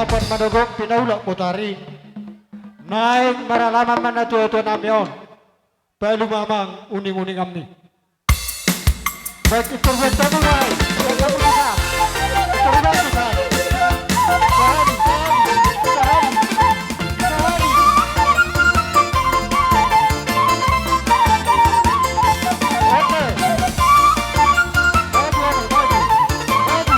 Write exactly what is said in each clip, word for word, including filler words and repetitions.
Apan manogong pinaulak botari. Naeng maralaman ma na tuatua nami on. Palu ma amang uninguninganmi. Baik, instrumen tamu, baik. Instrumen tamu, baik. Instrumen tamu, baik. Sahali, sahali, sahali, sahali. Oke. Maju, maju, maju, maju.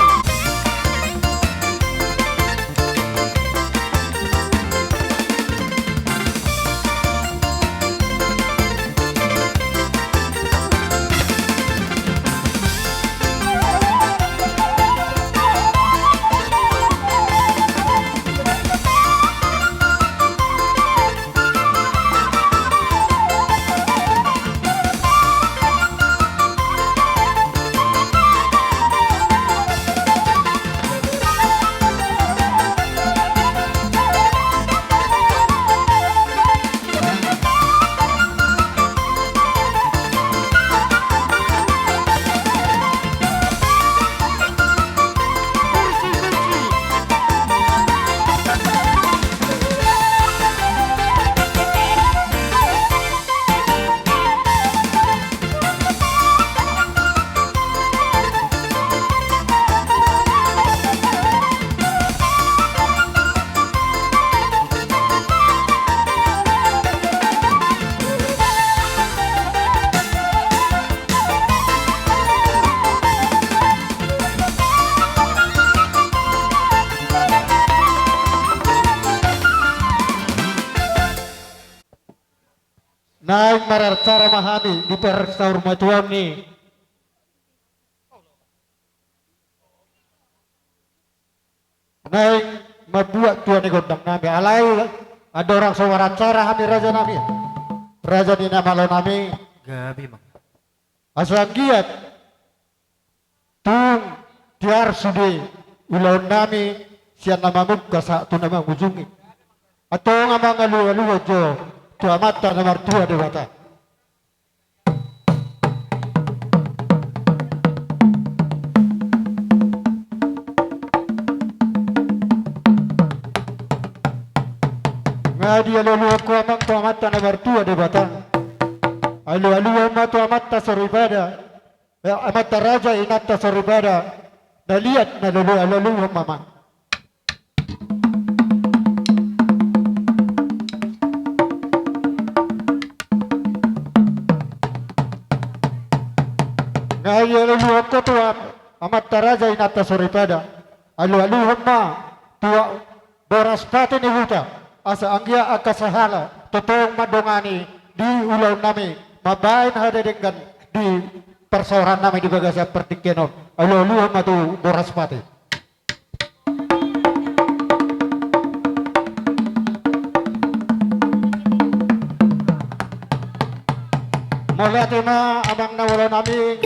Naeng maracara ma hami di parsaurmatuaon i. Naeng mambuat tua ni gondang nami, alai andorang so maracara hami raja nami, raja ni na malo nami. Gabe ma. Asa anggiat tung tiar sude ulaon nami sian na mamungka sahat tu na mangujungi. Antong ma mangalualuhon jo tu Amanta na martua Debata. Nga dialualuhon ho amang tu Amanta na martua Debata. Alualuhon ma tu amanta soripada. Eh, amanta raja, inanta soripada, na liat na lolo, alualuhon ma amang. Nga dialualuhon ho tu am-, amanta raja, inanta soripada. Alualuhon ma tu boras pate ni huta, asa anggiat angka sahala tongtong mandongani di ulaon nami, mambahen haha denggan di parsaoran nami di bagasan partingkian on. Alualuhon ma tu boras pate. Mauliate ma amang na malo nami.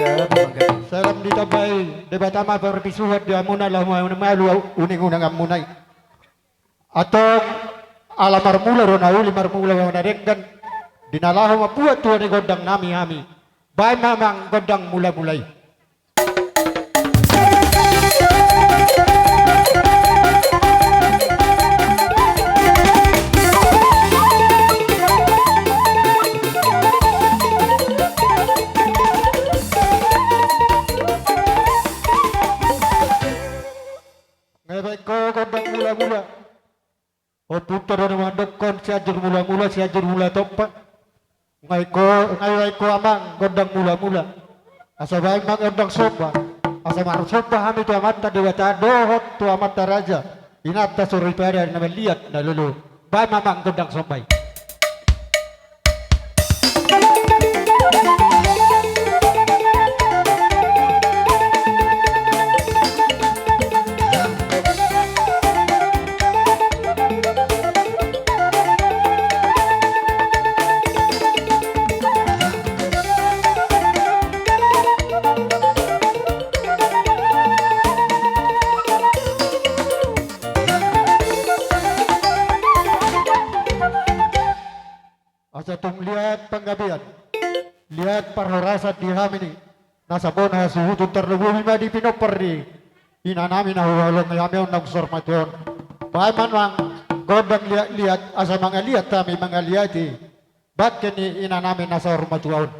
Salam ditambai Debata ma parbisuhon di hamuna laho malu uninguninganmuna i. Antong ala marmula do na uli, marmula do na denggan. Di na laho mambuat tua ni gondang nami hami. Baen ma amang gondang mulamula i. Nga dibaen ho gondang mulamula. Ompunta do na mandokkon Sianjur Mulamula, Sianjur Mula Tompa. Nga dibaen ho, nga dibaen ho amang gondang mulamula. Asa baen ma gondang somba. Asa marsomba hami tu Amanta Debata dohot tu amanta raja, inanta soripada na maliat na lolo. Baen ma amang gondang somba i. Asa tung liat panggabean, liat parhorasan di hami ni na sabona hasuhuton, tarlumobi ma di pinompar ni inanami na huhaholongi hami on naung saur matua on. Baen ma nuaeng gondang liat-liat asa mangaliat hami mangaliati bangke ni inanami na saur matua on.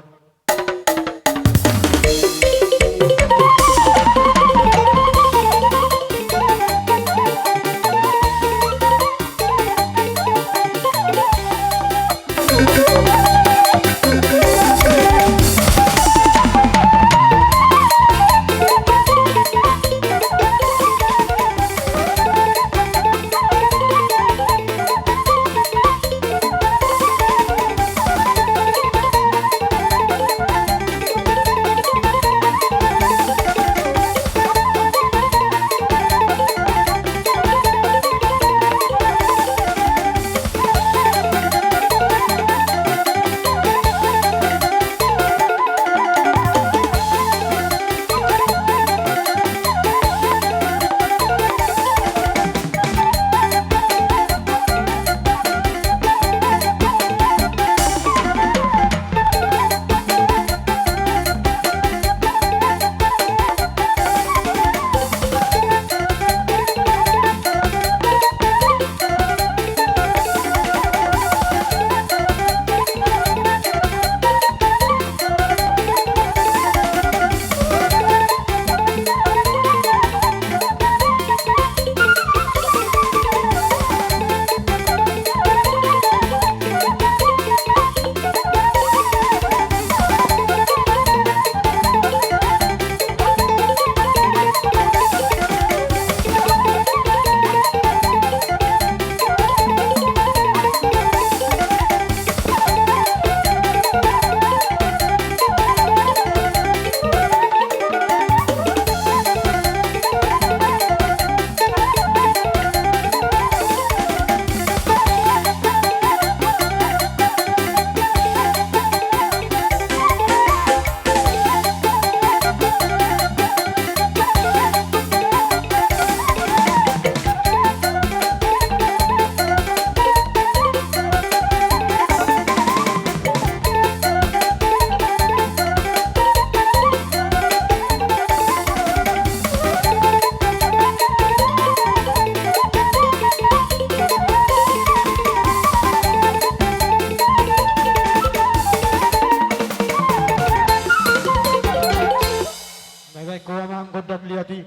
Baen ma nuaeng gondang liat i.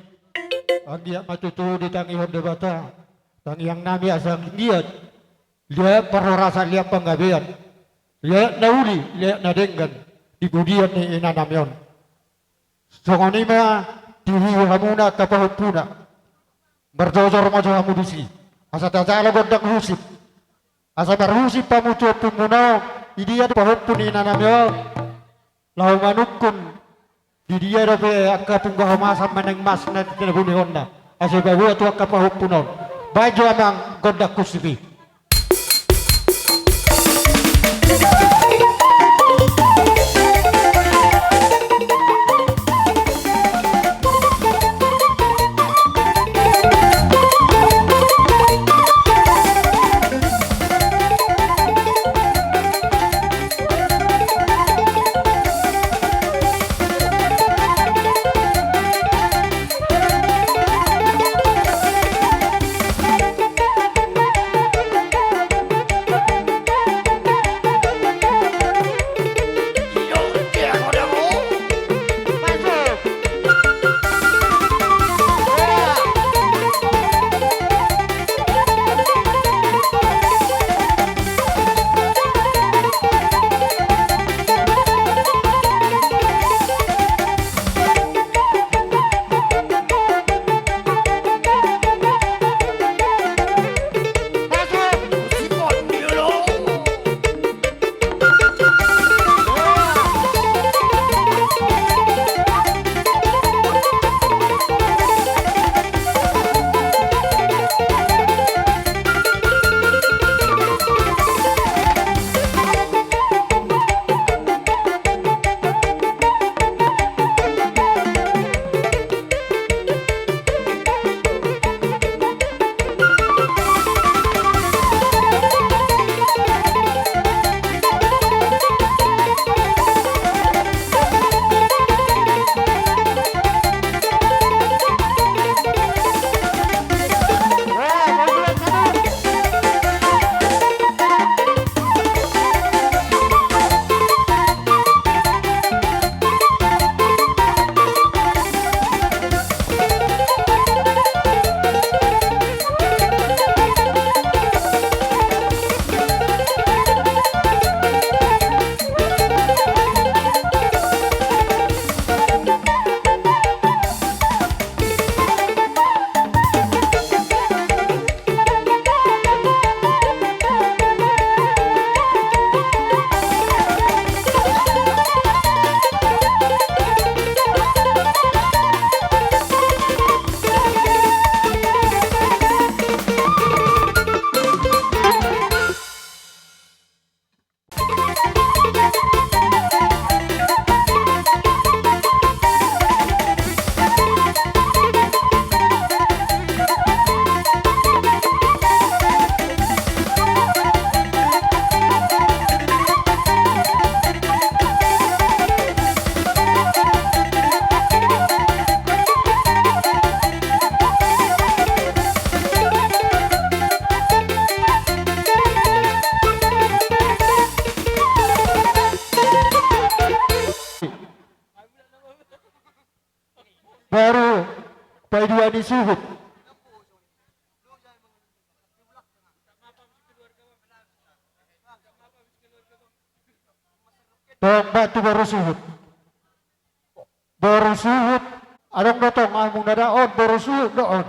Anggiat ma tutu ditangihon Debata tangiangnami asa anggiat liat parhorasan, liat panggabean, liat na uli, liat na denggan di pudian ni inanami on. Songon i ma di hamuna angka pahompuna. Marjojor ma jo hamu disi asa tajalo gondang husip. Asa marhusip hamu tu ompunmuna on, di dia do pahompu ni inanami on laho manungkun di dia dope angka punggah homasan manang mas na tinabunihonna, asa dipaboa tu angka pahompuna on. Baen jo amang gondang husip i. Suhut. Tong baen tu boru Suhut. Boru Suhut. Adong do tong hamuna da on, boru Suhut do on.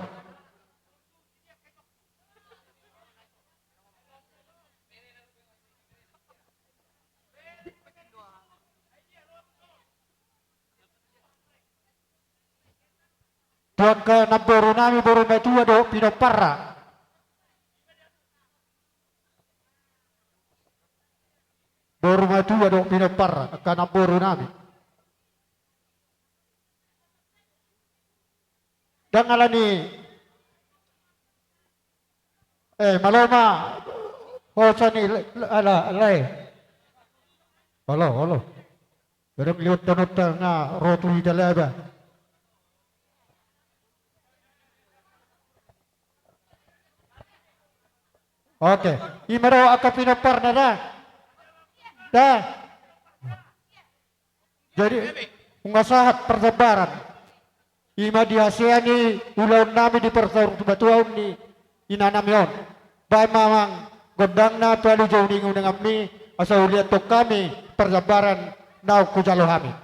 Tu angka namboru nami, boru matua dohot pinomparna. Boru matua dohot pinomparna, angka namboru nami. Ndang alani, eh, malo ma hosa ni le-, le-, ala, ala, eh. Olo, olo. Barang liwat tanota nga ro tu hita laba. Oke, i ma ro angka pinomparna da. Da. Jadi, nunga sahat parjambaran. I ma di hasea ni ulaon nami di parsaur tu batuaon ni ina nami on. Baen ma amang gondangna, palu jo uning-uninganmi, asa huliathon hami parjambaran naung hujalo hami.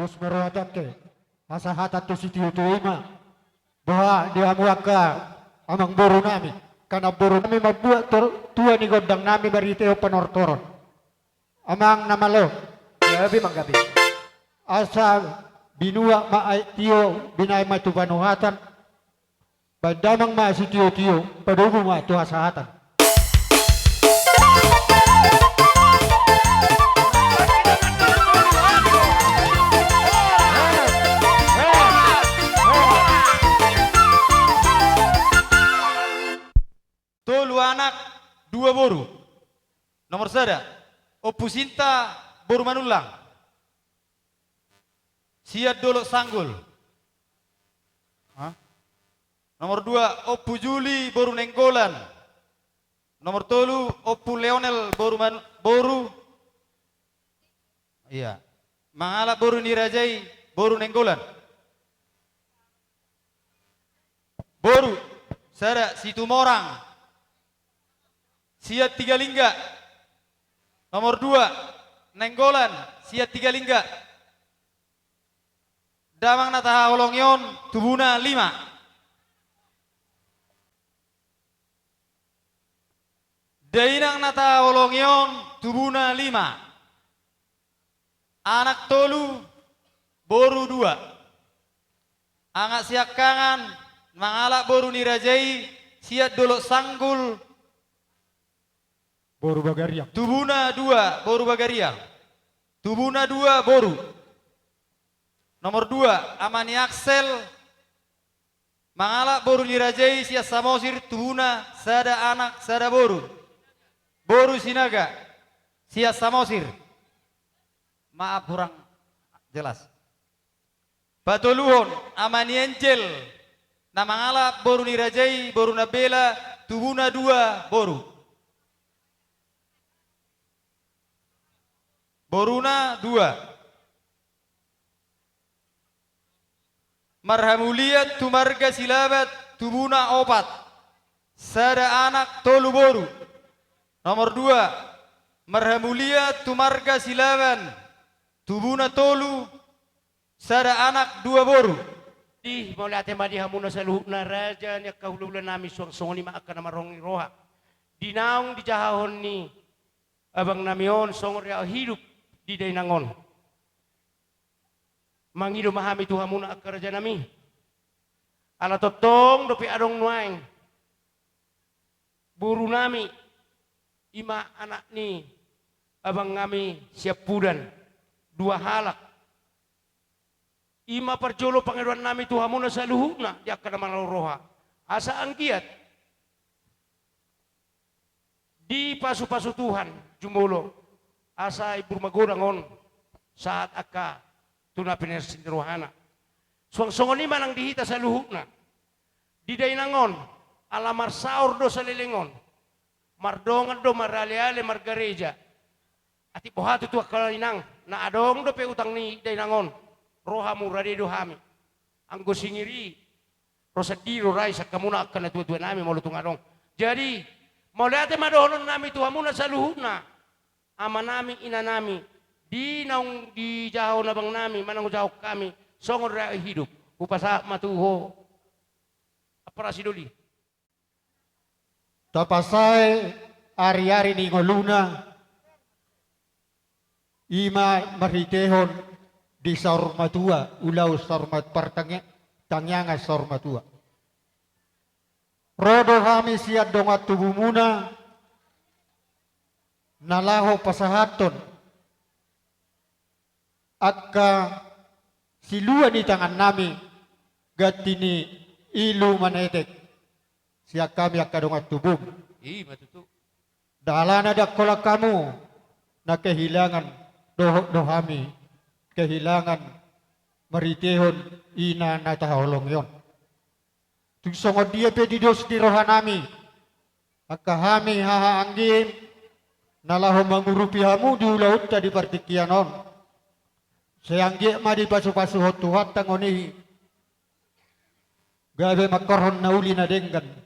Dos ma roha jangke hasahatan tu sitio-tio i ma. Boha di hamu angka amang boru nami, angka namboru nami mambuat tor-, tua ni gondang nami marhitehon panortoron. Amang na malo. Gabe, amang, gabe. Asa binuat ma aek tio, binaen ma tu panuhatan. Baen damang ma sitio-tio, padomu ma tu hasahatan. Tolu anak, dua boru. Nomor sada, Ompu Sinta boru Manullang, sian Dolok Sanggul. Hah? Nomor dua, Ompu Juli boru Nainggolan. Nomor tolu, Ompu Leonel boru Man-, boru, iya, Mangalap boru ni raja i boru Nainggolan. Boru sada, Situmorang, sian Tigalingga. Nomor dua, Nainggolan, sian Tigalingga. Damang na tahaholongi on, tubuna lima. Dainang na tahaholongi on, tubuna lima. Anak tolu, boru dua. Anak siangkangan, Mangalap boru ni raja i, sian Dolok Sanggul. Boru Bagariang. Tubuna dua, boru Bagariang. Tubuna dua, boru. Nomor dua, ama ni Axel, Mangalap boru ni raja i, sian Samosir, tubuna sada anak, sada boru. Boru Sinaga, sian Samosir. Maaf, kurang jelas. Patoluhon, ama ni Angel, na Mangalap boru ni raja i, boru Nabela, tubuna dua, boru. Boruna dua. Marhamulian tu marga Silaban, tubuna opat. Sada anak, tolu boru. Nomor dua, marhamulian tu marga Silaban, tubuna tolu, sada anak, dua boru. Di, mauliate ma di hamuna saluhutna raja ni angka hulahula nami, suang songon i ma angka na marhonging roha di naung dijahahon ni abang nami on songon riwayat hidup di dainang on. Mangido ma hami tu hamuna angka rajanami. Ala tongtong dope adong nuaeng borunami, i ma anak ni abangnami siampudan, dua halak. I ma parjolo pangidoannami tu hamuna saluhutna di angka na malo roha. Asa anggiat dipasupasu Tuhan jumolo, asa imbur magodang on sahat angka tu na pinarsindir rohana. Suang songon i ma nang di hita saluhutna. Di dainang on, ala marsaor do saleleng on, mardongan do maraleale margareja. Atik boha tutu angka inang, na adong dope utang ni dainang on, ro hamu, rade do hami. Anggo singiri, ro sandiri do rai sian hamuna angka natuatuanami molo tung adong. Jadi, mauliate ma dohononnami tu hamuna saluhutna, amanami, inanami, di naung dijahahon abangnami manang hujahahon hami songon riwayat hidup. Hupasahat ma tu ho, Ampara Sidoli. Tapasae ariari ni ngoluna, i ma marhitehon di saur matua, ulaon saur mat-, partangi-, tangiangan saur matua. Ro do hami sian dongan tubumuna, na laho pasahathon angka silua ni tangannami, ganti ni ilu manetek, sian hami angka dongan tubum. I ma tutu. Ndang alana ndang holan hamu na kehilangan, dohot do hami kehilangan marhitehon ina na tahaholongi on. Tung songon dia pe didos ni rohanami, angka hami hahaanggi na laho mangurupi hamu di ulaonta di partingkian on, sai anggiat ma dipasupasuhon Tuhanta ngoni, gabe manghorhon na uli na denggan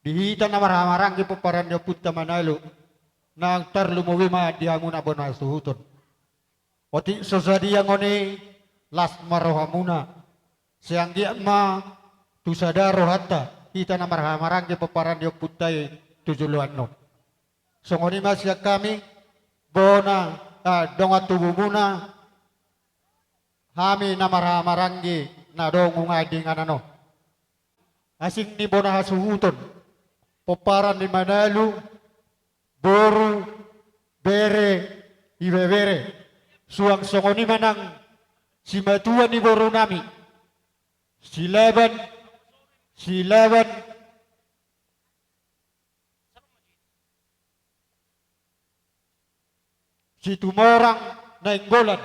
di hita na marhahamaranggi pomparan ni ompunta Manalu, nang tarlumobi ma di hamuna bona hasuhuton. Otik so sadia ngoni, las ma rohamuna. Sai anggiat ma tu sada rohanta, hita na marhahamaranggi pomparan ni ompunta i tu joloan on. Songon i ma sian hami, bona, ah, dongan tubumuna, hami na marhahamaranggi na adong nunga di inganan on. Asing ni bona hasuhuton, pomparan ni Manalu, boru, bere, ibebere. Suang songon i ma nang simatua ni borunami, Silaban, Silaban Situmorang Nainggolan,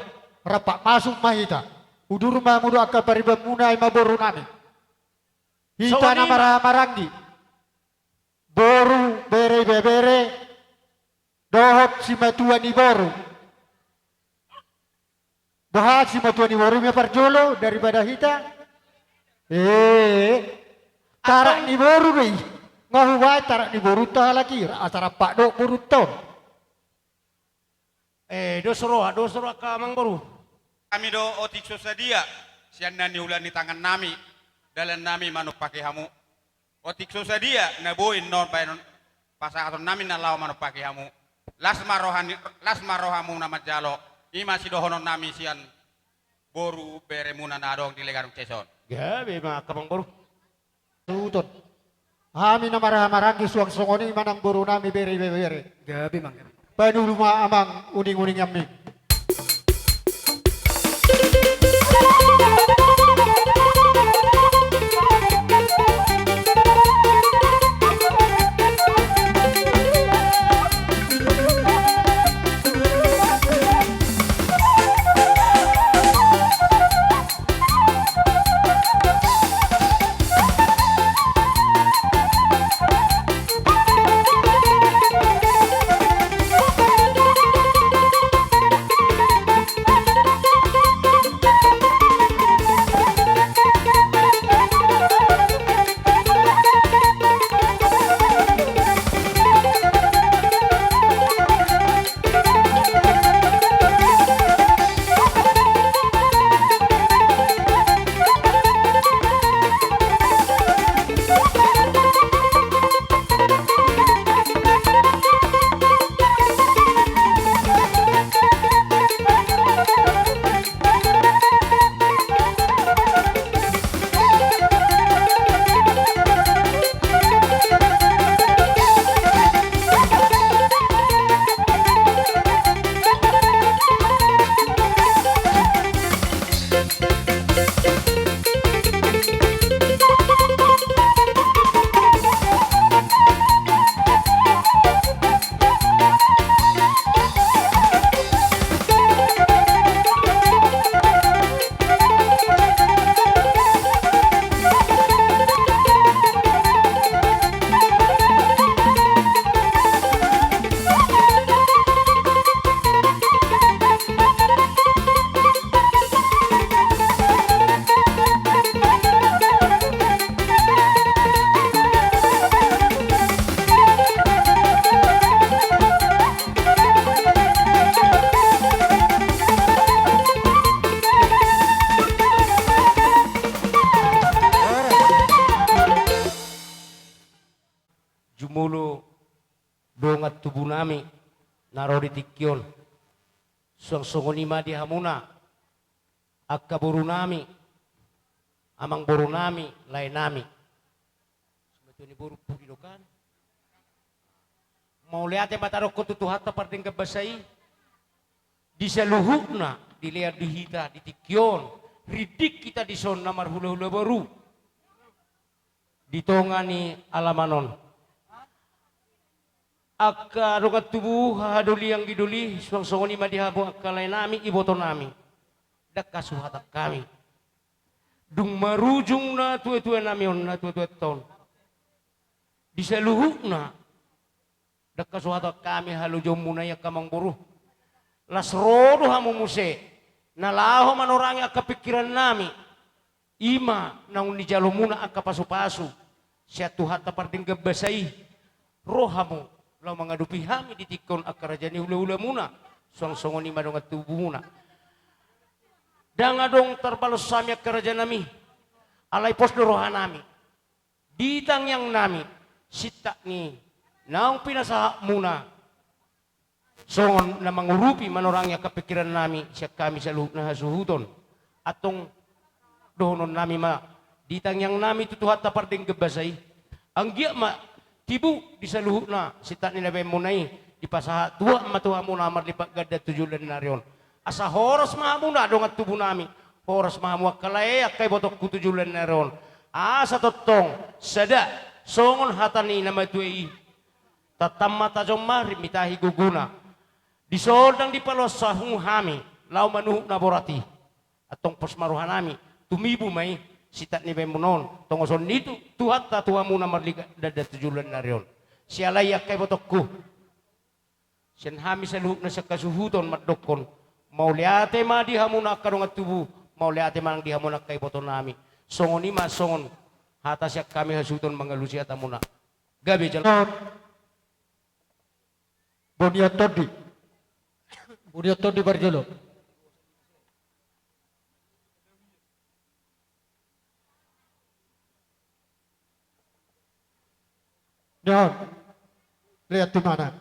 rap masuk ma hita. Udur ma hamu dohot angka paribanmuna, i ma borunami. Hita na marhahamaranggi, boru, bere, ibebere, dohot simatua ni boru. Boha, simatua ni boru i ma parjolo daripada hita? Eh, tarak ni boru do i. Nga hubaen tarak ni borunta halak i, asa rap dohot borunta on. Eh, dos roha, dos roha angka amangboru. Hami do otik so sadia, sian na niula ni tangannami, dalannami manumpahi hamu. Otik so sadia na boi annon baenon pasahatonnami na laho manumpahi hamu. Las ma roha ni, las ma rohamuna manjalo. I ma sidohononnami sian boru beremuna na adong di Legarung Ces on. Gabe ma angka amangboru. Tuton. Hami na marhahamaranggi, suang songon i ma nang borunami, bere, ibebere. Gabe ma, gabe. Panulu ma amang uninguninganmi. tubu nami na ro di tingki on. Suang songon i ma di hamuna angka boru nami, amang boru nami, lae nami. Simatua ni boru pudi do kan. Mauliate ma tadokkon tu Tuhanta pardenggan basa i. Di saluhutna dilean di hita di tingki on, rindik hita dison na marhulahula boru di tonga ni alaman on. Angka dongan tubu, hahadoli anggi doli, suang songon i ma di hamu angka lae nami, iboto nami. Ndang hasuhatan hami. Dung marujung na tuatua nami on, na tuatuanta on, di saluhutna, ndang hasuhatan hami halojaonmuna i angka amang boru. Las ro do hamu muse na laho manorangi angka pingkiran nami. I ma naung nijalomuna angka pasupasu sian Tuhanta pardenggan basa i. Ro hamu laho mangadopi hami di tingki on angka raja ni hulahulamuna, suang songon i ma dongan tubumuna. Ndang adong tarbalos hami angka raja nami, alai pos do roha nami di tangiang nami, sintak ni naung pinasahatmuna songon na mangurupi manorangi angka pingkiran nami, sian hami saluhutna hasuhuton. Antong dohonon nami ma di tangiang nami tu Tuhanta pardenggan basa i. Anggiat ma tibu di saluhutna sintak ni na baenmuna i, dipasahat Tuhan ma tu hamuna marlipat ganda tu joloan ni ari on. Asa horas ma hamuna dongan tubu nami, horas ma hamu angka lae, angka ibotongku tu joloan ni ari on. Asa tongtong sada songon hata ni na matua i. Tantan ma tajom ma rim, mitahi gogona. Dison ndang dipaloas hamu hami laho manuhuk na borat i. Antong pos ma roha nami, tumibu ma i sintak ni baenmuna on. Tongoson ni Tuhanta tu hamuna marlipat ganda tu joloan ni ari on. Siala i angka ibotongku, sian hami saluhutna sian hasuhuton mandokkon mauliate ma di hamuna angka dongan tubu, mauliate ma nang di hamuna angka iboto nami. Songon i ma songon hata sian hami hasuhuton mangalusi hatamuna. Gabe jala. Bonian Tondi. Bonian Tondi parjolo. Nion. Lihat di mana.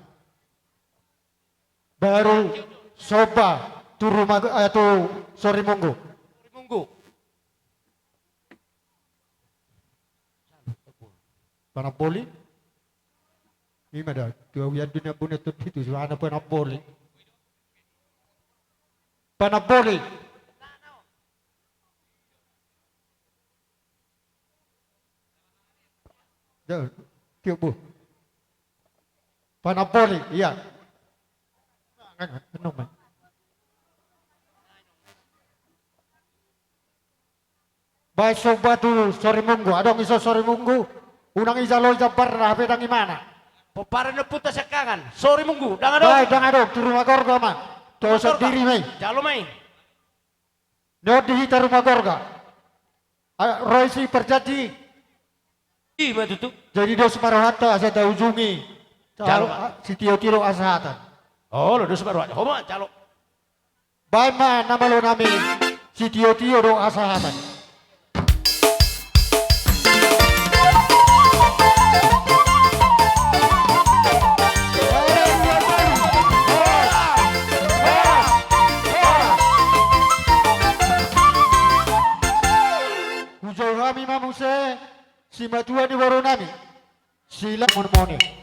Baru Somba tu rumah, eh, tu Sorimunggu. Sorimunggu. Panamboli. Ima da, tu awian dunia punya tu itu, suara panamboli. Panamboli. Da, tiup bu. Panamboli, iya. Baen Somba tu Sorimunggu, adong i so Sorimunggu, unang i jalo jambarna, hape ndang imana. Pomparan ni ompunta siangkangan, Sorimunggu, ndang adong. Baen, ndang adong, tu rumah gorga ma. Tu ahu sandiri ma i. Jalo ma i. Nion di hita rumah gorga. Ah, ro i si parjanji. I ma tutu. Jadi dos ma rohanta asa taujungi. Jalo. Ah, sitiotio do hasahatan. Olo, dos ma rohanta. Ho ma, jalo. Baen ma na malo nami, sitiotio do hasahatan. Hujou hami ma muse simatua ni boru nami. Sila mone-mone.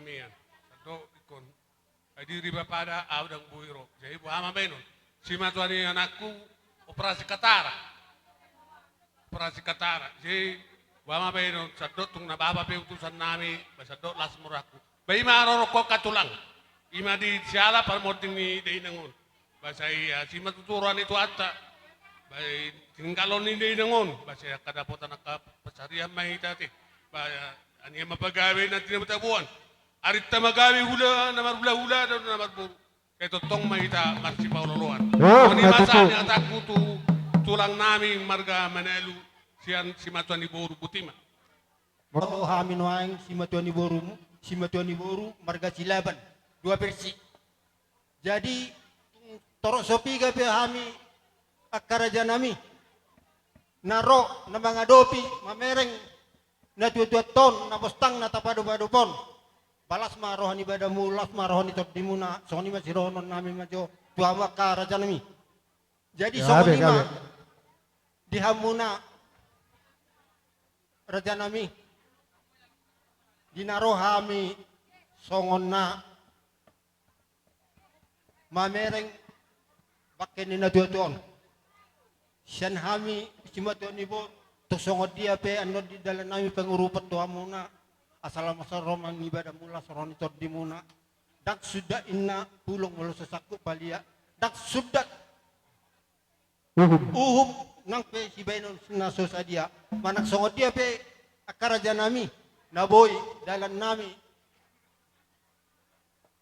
Ian, sandok ingkon. Ai di riba pada au dang boi ro. Jadi boha ma baenon? Simatuan ni anakku, operasi katara. Operasi katara. Jadi boha ma baenon? Sandok tung na bapa pe utusan nami, ba sandok las ma rohangku. Ba i ma rorongkon angka tulang. I ma di siala parmonding ni dainang on. Ba sai asi ma tutu roha ni Tuhanta. Ba i tinggalon ni dainang on. Ba sai angka dapotan angka pansarian ma hita ate. Ba ania ma pagabe nanti na bataboan. Arinta ma gabe hula na marhulahula dohot na marboru. Sai tongtong ma hita marsipaolooloan. Oh, songon i ma tutu. Sahat ni hatangku tu tulang nami marga Manalu sian simatuan ni boru, boti ma. Molo hami nuaeng simatuan ni boru, simatuan ni boru marga Silaban, dua versi. Jadi tung torop so piga pe hami angka raja nami na ro na mangadopi mamereng na tuatua on, na bostang na tapadopadop on, ba las ma roha ni badanmu, las ma roha ni tondimuna. Songon i ma sidohonon nami ma jo tu hamu angka raja nami. Jadi songon i ma di hamuna raja nami, di na ro hami songon na mamereng bangke ni na tuatua on. Sian hami simatuan ni boru, tung songon dia pe annon di dalan nami pangurupan tu hamuna, asa las ma roha ni badanmu, las roha ni tondimuna. Ndang suda inna pulung molo so sangkup balian, ndang suda uhum, uhum nang pe sibaenon na so sadia. Manang songon dia pe angka raja nami na boi dalan nami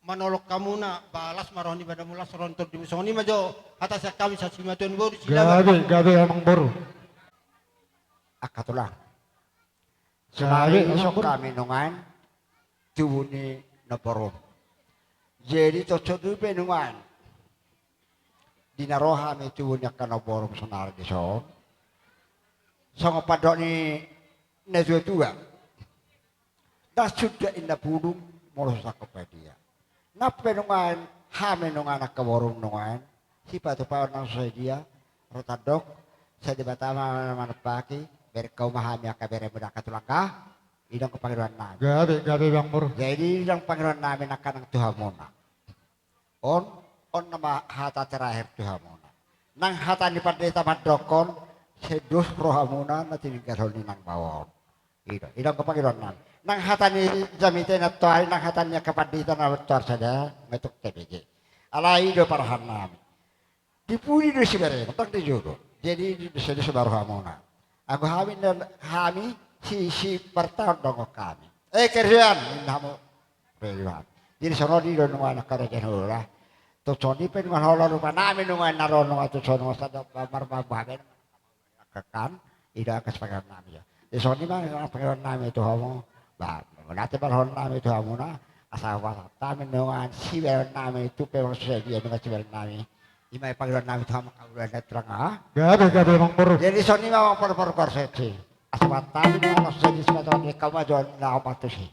manolong hamuna, ba las ma roha ni badanmu, las roha ni tondimuna. Songon i ma jo hata sian hami sian simatuan ni boru Silaban. Gabe, gabe amang boru. Angka tulang. Sonari dison hami nuaeng tubu ni nomborum. Jadi tung songon i pe nuaeng di na ro hami tubu ni angka nomborum sonari dison, songon pandok ni na tuatua, ndang suda inna pulung molo so sangkup balian. Nang pe nuaeng hami nuaeng angka borum nuaeng sipatupaon na so sadia, ro tandok, sai Debata ma manampaki. Bereng hamu ma hami angka beremu, angka tulang, i do angka pangidoan nami. Gabe, gabe amang boru. Jadi i do angka pangidoan nami nangkaning tu hamuna. On, on nama hata terakhir tu hamuna. Nang hata ni pandita mandokkon, sai dos rohamuna na tininggalhon ni inang baoa on. I do, i do angka pangidoan nami. Nang hata ni jamita na toari, nang hata ni angka pandita na toari, sada metuk T B J. Alai i do parhan nami. Di pudi do sibereng, ndang di jolo. Jadi di dos do sibereng rohamuna. Anggo hami na, hami si, si partaon dongan hami. Eh, kerjaan, inna hamu. Jadi songon i do nuaeng angka raja nami. Tung songon i pe nuaeng holan rupa nami nuaeng na ro nuaeng tung songon i sada marmambu hami. Angka kan, i do angka sipangidoan nami. Jadi songon i ma angka pangidoan nami tu hamu. Ba, mauliate ma dohonon nami tu hamuna, asa hupasahat hami nuaeng sibereng nami, tung pe molo so sadia nuaeng sibereng nami. I ma pangidoan nami tu hamu angka ulaon na tulang, ha? Gabe, gabe amang boru. Jadi songon i ma amang boru, boru Korseti. Asa hupasahat hami nuaeng so sadia sipangidoan ni hamu ma jo na opat tusi.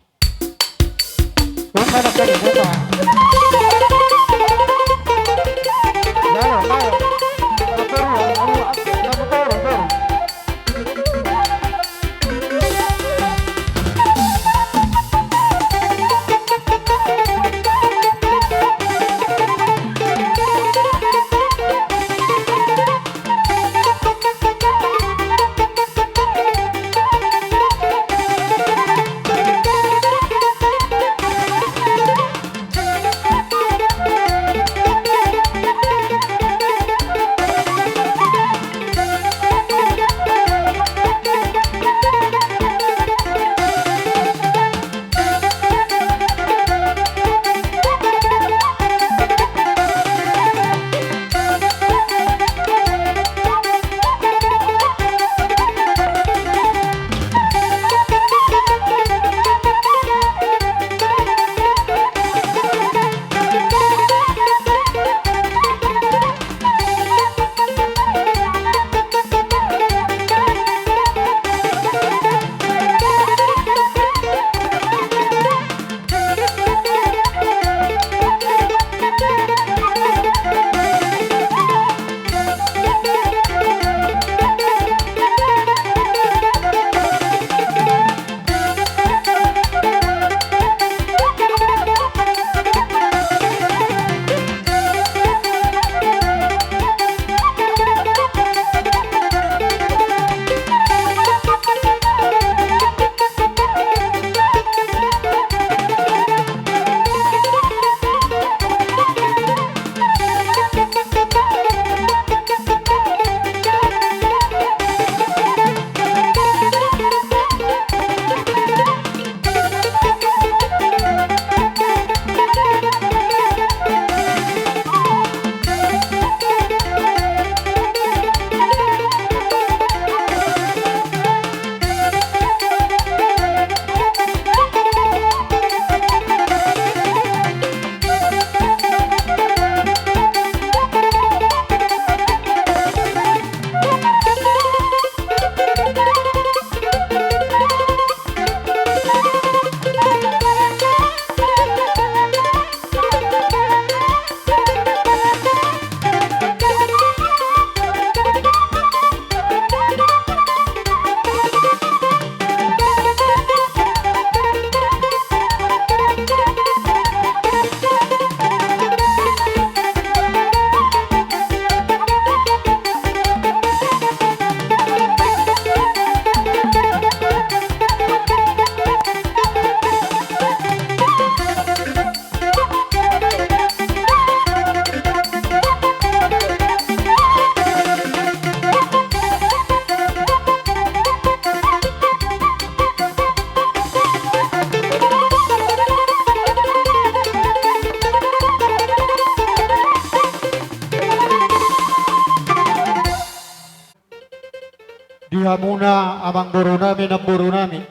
Hamuna amangborunami, namborunami,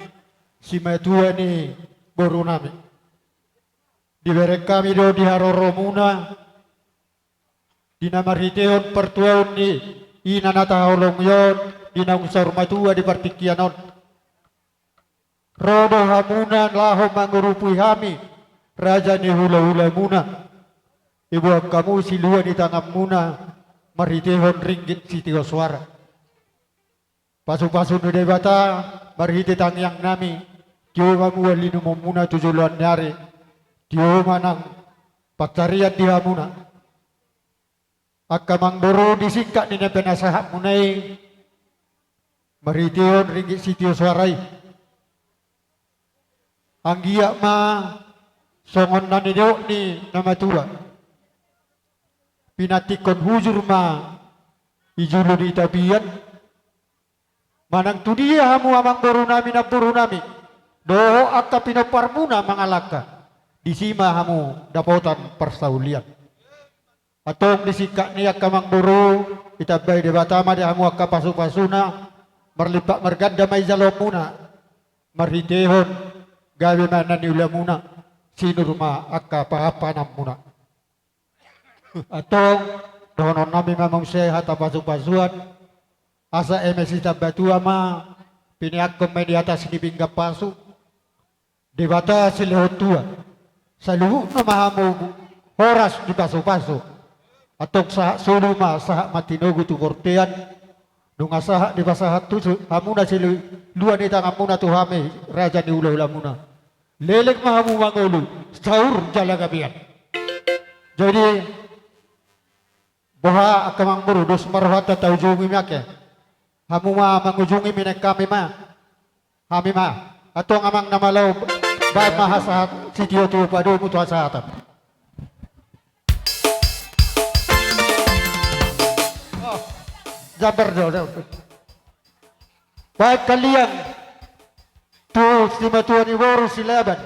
simatua ni borunami. Dibereng hami do di haroromuna, di na marhitehon partuaon ni ina na tahaholongi on, di naung saur matua di partingkian on. Ro do hamuna laho mangurupi hami, raja ni hulahulamuna. Diboan hamu silua ni tanganmuna, marhitehon ringgit sitio soara. Pasupasu ni Debata, marhite tangiangnami, tio ma mual inumonmuna tu joloan ni ari, tio ma nang pansarian di hamuna. Angka amangboru, di singkat ni na pinasahatmuna i, marhitehon ringgit sitio soara i, anggiat ma songon na nidok ni na matua, pinantikhon hujur ma di julu ni tapian. Manang tudia hamu amangborunami, namborunami, dohot angka pinomparmuna mangalangka, disi ma hamu dapotan parsaulian. Antong di singkat ni, angka amangboru, ditambai Debata ma di hamu angka pasupasuna, marlipat marganda ma i jaloonmuna, marhitehon gabe ma na niulamuna, sinur ma angka pahanpahananmuna. Antong, dohononnami ma muse hata pasupasuan, asa eme sitambatua ma, pineangkon ma i di atas ni pinggan pasu. Debata silehon tua, saluhutna ma hamu horas di pasupasu. Antong sahat solu ma, sahat ma tinogu tu bortean. Nunga sahat dipasahat tu su-, hamuna silua ni tanganmuna tu hami, raja ni hulahulamuna. Leleng ma hamu mangolu, saur jala gabean. Jadi, boha angka amangboru, dos ma rohanta, taujungi ma ake. Hamu ma mangujungi, minang hami ma. Hami ma. Antong amang na malo, baen ma hasahat, sitiotio padomu tu hasahatan. Oh, jambar do, do. Baen haliang tu simatua ni boru Silaban.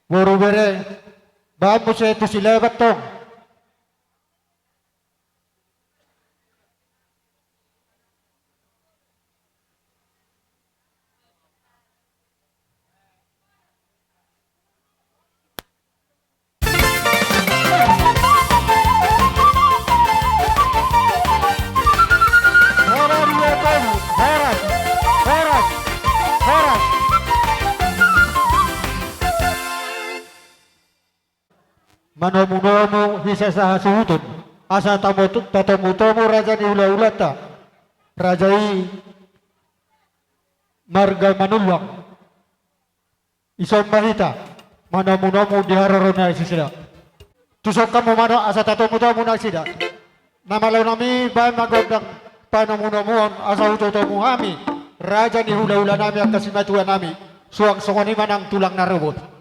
Boru bere, baen muse tu Silaban tong. Horas, horas, horas, horas. Manomunomu hisa sahasuhuton, asa tamotu-, tatomutomu raja ni hulahulanta, raja i marga Manullang. Ison ma hita manomunomu di haroro nasida. Tuson hamu ma asa tatomutomu nasida. Na malo nami, baen ma gondang panomunomuon asa hutotomu hami, raja ni hulahulanami, angka simatuanami. Suang songon i ma nang tulang na robot.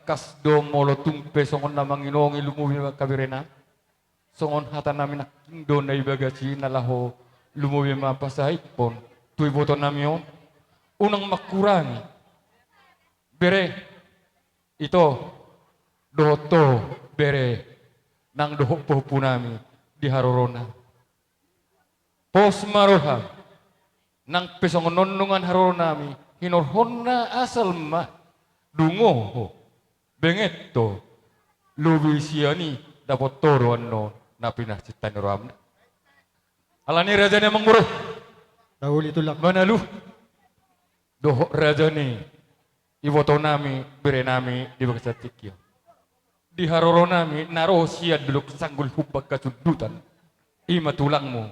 Kas do molo tung pe songon na manginongi lumobi ma angka berenami. Songon hatanami nangkin do na di bagas i na laho lumobi ma pasahathon tu ibotonami on. Unang mangkurangi bere, ito, dohot ho bere, nang dohot pahompunami di harorona. Pos ma roham, nang pe songon on dongan haroronami, hinorhonna asal ma, dungo ho, benget ho, lobi sian i dapot ho do annon na pinarsinta ni roham. Alani raja ni amangboru. Dauli tulang. Manalu. Dohot raja ni ibotonami, berenami di bagasan tingki on. Di haroronami na ro sian dolok Sanggul Humbang Hasundutan. I ma tulangmu,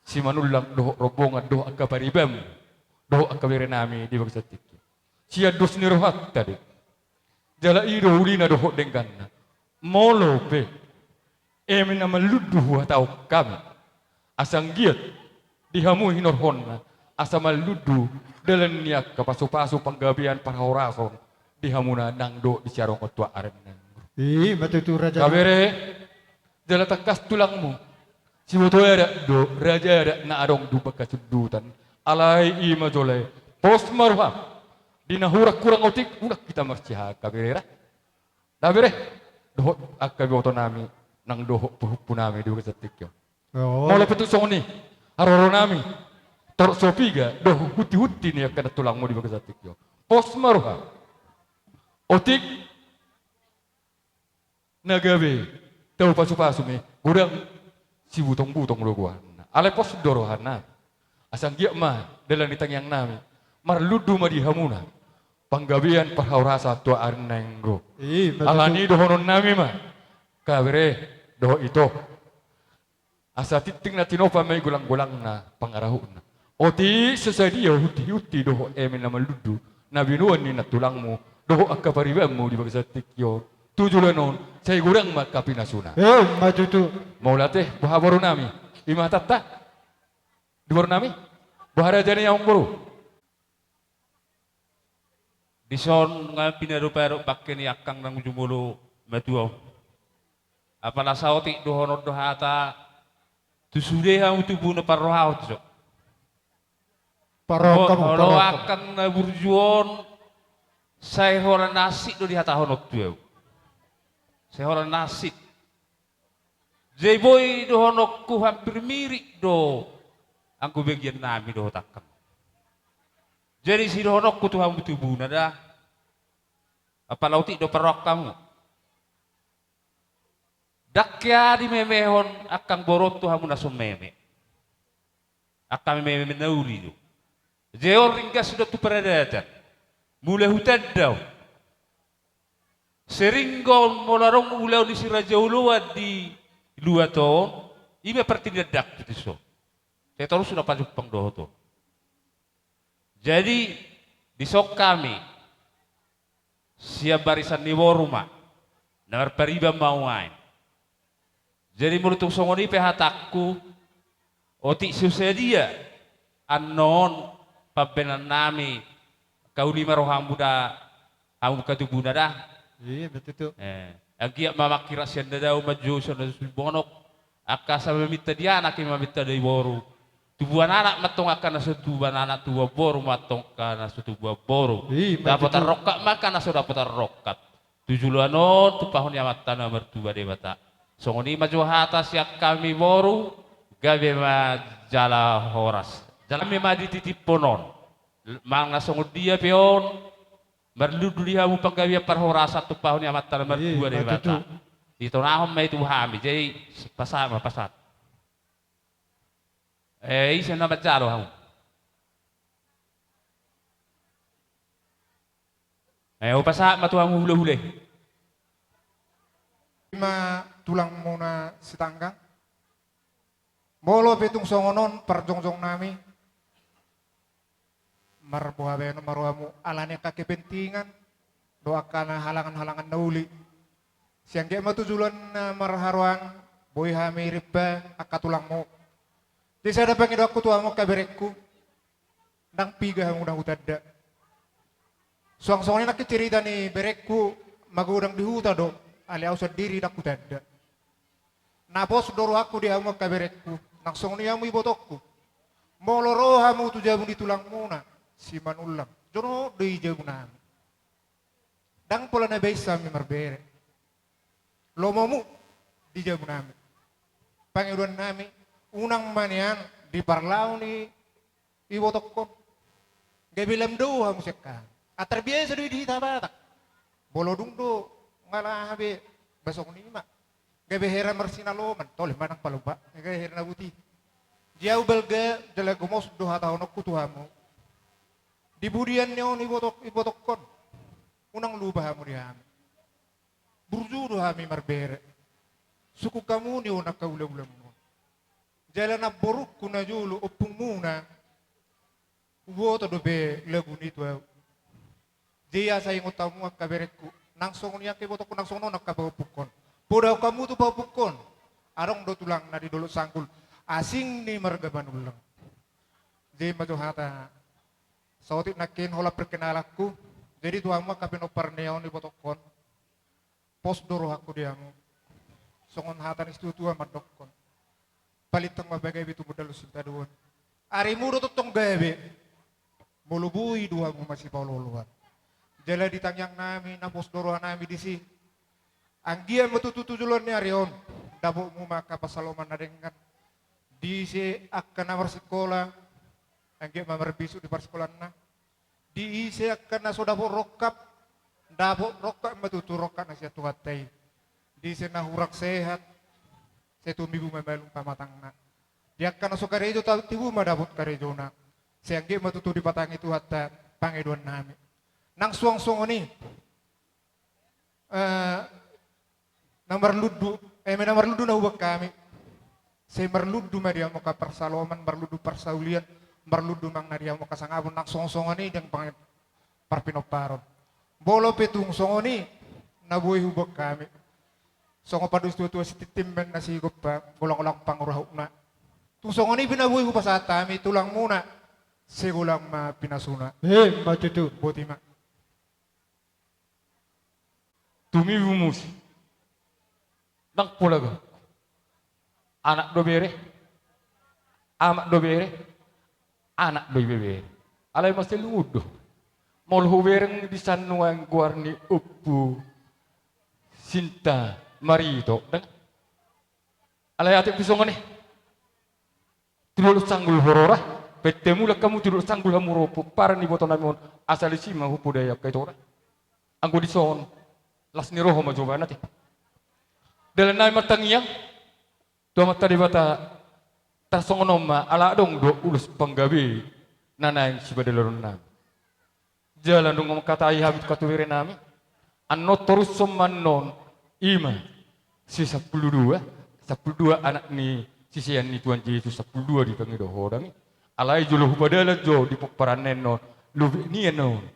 Simanullang dohot rombongan dohot angka paribanmu, dohot angka berenami di bagasan tingki on. Sian dos ni rohanta do i. Jala i do ulina dohot dengganna. Molo pe eme na manlundu huhatahon hami, asa anggiat di hamu hinorhonna, asa manlundu dalan ni angka pasupasu panggabean parhorasan di hamuna nang dohot di siarongan tu ari na. I ma tutu raja. Angka bere, jala tangkas tulangmu, siboto adat do, raja adat na adong di Humbang Hasundutan. Alai i ma jolo i, pos ma roham. Di na hurang-hurang otik, unang hita marsiha angka bere ra. Angka bere, dohot angka ibotonami, nang dohot pahompunami di bagasan tingki on. Oh. Molo pe tung songon i haroronami, torop so piga dohot hunti-hunti ni angka nantulangmu di bagasan tingki on. Pos ma roham. Otik na gabe tau pasupasu ma i, godang sibutong-butong do goarna. Alai pos do rohana. Asa anggiat ma dalan ni tangiangnami, marlundu ma di hamuna panggabean parhorasan tu ari na naeng ro. I ma tutu. Alani dohononnami ma, angka bere dohot ito. Asa tingting na tinopa ma i golang-golangna pangarahutna. Otik so sadia hunti-hunti dohot eme na manlundu na binoan ni nantulangmu dohot angka paribanmu di bagasan tingki on, tu joloan on sai godang ma angka pinasuna. I ma tutu. Mauliate, boha borunami? I ma hatanta di borunami? Boha raja ni amangboru? Dison nga pinadopadop bangke ni angkang nang jumolo matua on. Apala saotik dohonon do hata, tu sude hamu tubu na parrohahon dison. Parrohahon hamu, molo parrohahon hamu. Angkang na burju on, sai holan na hansit do dihatahononku tu ahu. Sai holan na hansit. Jadi boi dohononku hampir mirip do anggo bagiannami dohot angkang. Jadi sidohononku tu hamu tubuna da. Apala otik do parrohahon hamu. Ndang hea dimemehon angkang boru on tu hamu na so meme. Angka meme na uli do. Jadi on ringgas do tu paradatan. Mula hutanda on. Sering do on molo adong ulaon ni si Raja Oloan di luat on, i ma partingkian ndang tu dison. Sai torus do na pajumpang dohot on. Jadi, dison hami, sian barisan ni boru ma, na marpariban ma nuaeng. Jadi, molo tung songon i pe hatangku, otik so sadia annon pambahenannami, angka uli ma rohamu da, hamu angka tubuna da. Iya, betul tu. Eh, anggiat ma mangkirap sian na dao, manjou sian na so tubu, manuk angka asa maminta di anak, i maminta di boru. Tubuan anak ma antong angka na so tubuan anak, tubuan boru ma antong angka na so tubuan boru. Iya, betul tu. Dapotan rongkap ma angka na so dapotan rongkap. Tu joloan on, tumpahon ni Amanta na martua Debata. Songon i ma jo hata sian hami boru, gabe ma jala horas. Jala hami ma dititiphon on. Manang na songon dia pe on, marlundu di hamu panggabean parhorasan, tumpahon ni Amanta na martua Debata. Iya, betul tu. Ditonahon ma i tu hami, jadi pasahat ma, pasahat. Eh, ise na manjalo hamu? Eh, hupasahat ma tu hamu hulahula i. I ma tulangmuna Sitanggang. Molo pe tung songon on parjongjongnami, marboha bahenon ma rohamu ala ni angka kepentingan dohot angka na halangan-halangan na uli. Sai anggiat ma tu joloan na marharoan, boi hami rimba angka tulangmu. Di sada pangidoanku tu hamu angka berengku, ndang piga hamu na hutanda. Suang songon i nangkin cerita ni berengku, magodang di huta do, alai ahu sandiri ndang hutanda. Na pos do rohangku di hamu angka berengku, nang songon i hamu ibotongku. Molo ro hamu tu jabu ni tulangmuna, Simanullang, jonok do i jabunami. Ndang pola na baen hami marbere. Lomomu di jabunami. Pangidoannami, unang ma nian di parlao ni ibotongkon. Gabe lam do hamu sian hami. Antar biasa do i di hita Batak. Molo dung do nga laha be, ba songon i ma. Gabe hera marsinaloman, tole manang palompa, gabe hera na buti. Di ahu balga, jala gomos do hatahononku tu hamu. Di pudian ni on ibotok, ibotongkon. Unang lupa hamu di hami. Burju do hami marbere. Sungkun hamu ni on angka ulaulamu on. Jala namborungku na jolo ompungmuna. Huboto dope lagu ni tu ahu. Jadi asa ingot hamu angka berengku. Nang songon i angka ibotongku, nang songon on angka pahompungkon. Podahon hamu tu pahompungkon. Adong do tulangna di Dolok Sanggul. Asing ni marga Manullang. Jadi ma jo hata. Saotik nangkin holan perkenalanku. Jadi tu hamu angka pinompar ni on ibotongkon. Pos do rohangku di hamu. Songon hata ni situatua mandokkon. Palintang ma pagabe tumundalhon sitadoan. Arimu do tongtong gabe. Molo boi do hamu masipaolooloan. Jala di tangiangnami na pos do rohanami disi. Anggiat ma tutu tu joloan ni ari on. Dapotmu ma angka pansalongan na denggan. Di ise angka na marsikola. Anggiat ma marbisuk di parsikolaanna. Di ise angka na so dapot rongkap, dapot rongkap ma tutu rongkap na sian Tuhanta i. Di ise na hurang sehat, sai tumibu ma malum pamatangna. Di angka na so karejo ta-, tibu ma dapot karejona. Sai anggiat ma tutu dipatangi Tuhanta pangidoannami. Nang suang songon i. Eh, na marlundu, eh, na marlundu na hubaen hami. Sai marlundu ma di hamu angka parsaloman, marlundu parsaulian, marlundu nang na di hamu angka sangapon nang songon-songon i dang pangen parpinomparon. Molo pe tung songon i na boi hubaen hami. Songon pandok ni situatua, sitintin ma na sigompa, golang-golang pangurahutna. Tung songon i pe na boi hupasahat hami tulangmuna, sai golang ma pinasuna. Emma tutu. Boti ma. Tumibu muse. Ndang pola gok. Anak do bere. Amak do bere. Anak do ibebere. Alai mase lungun do. Molo hubereng di san nuaeng goar ni Ompu Sinta Marito. Ndang. Alai atik pe songon i. Tu Dolok Sanggul horora, pette mulak hamu tu Dolok Sanggul hamu ro pomparan ni ibotonami on, asa disi ma hupodai angka itora. Anggo dison, las ni roha ma jo bahen ate. Dalannami martangiang, tu Amanta Debata, tarsongon on ma ala adong do ulos panggabe, na naeng sipadelanonnami. Jala nunga mangkatai hami tu hatuberenami. Annon torushon ma annon, ima si sampulu dua, sampulu dua anak ni sisean ni Tuhan Jesus, sampulu dua dipangido ho dang i. Alai jolo hupadalan jo di pomparan na annon, lobek ni annon.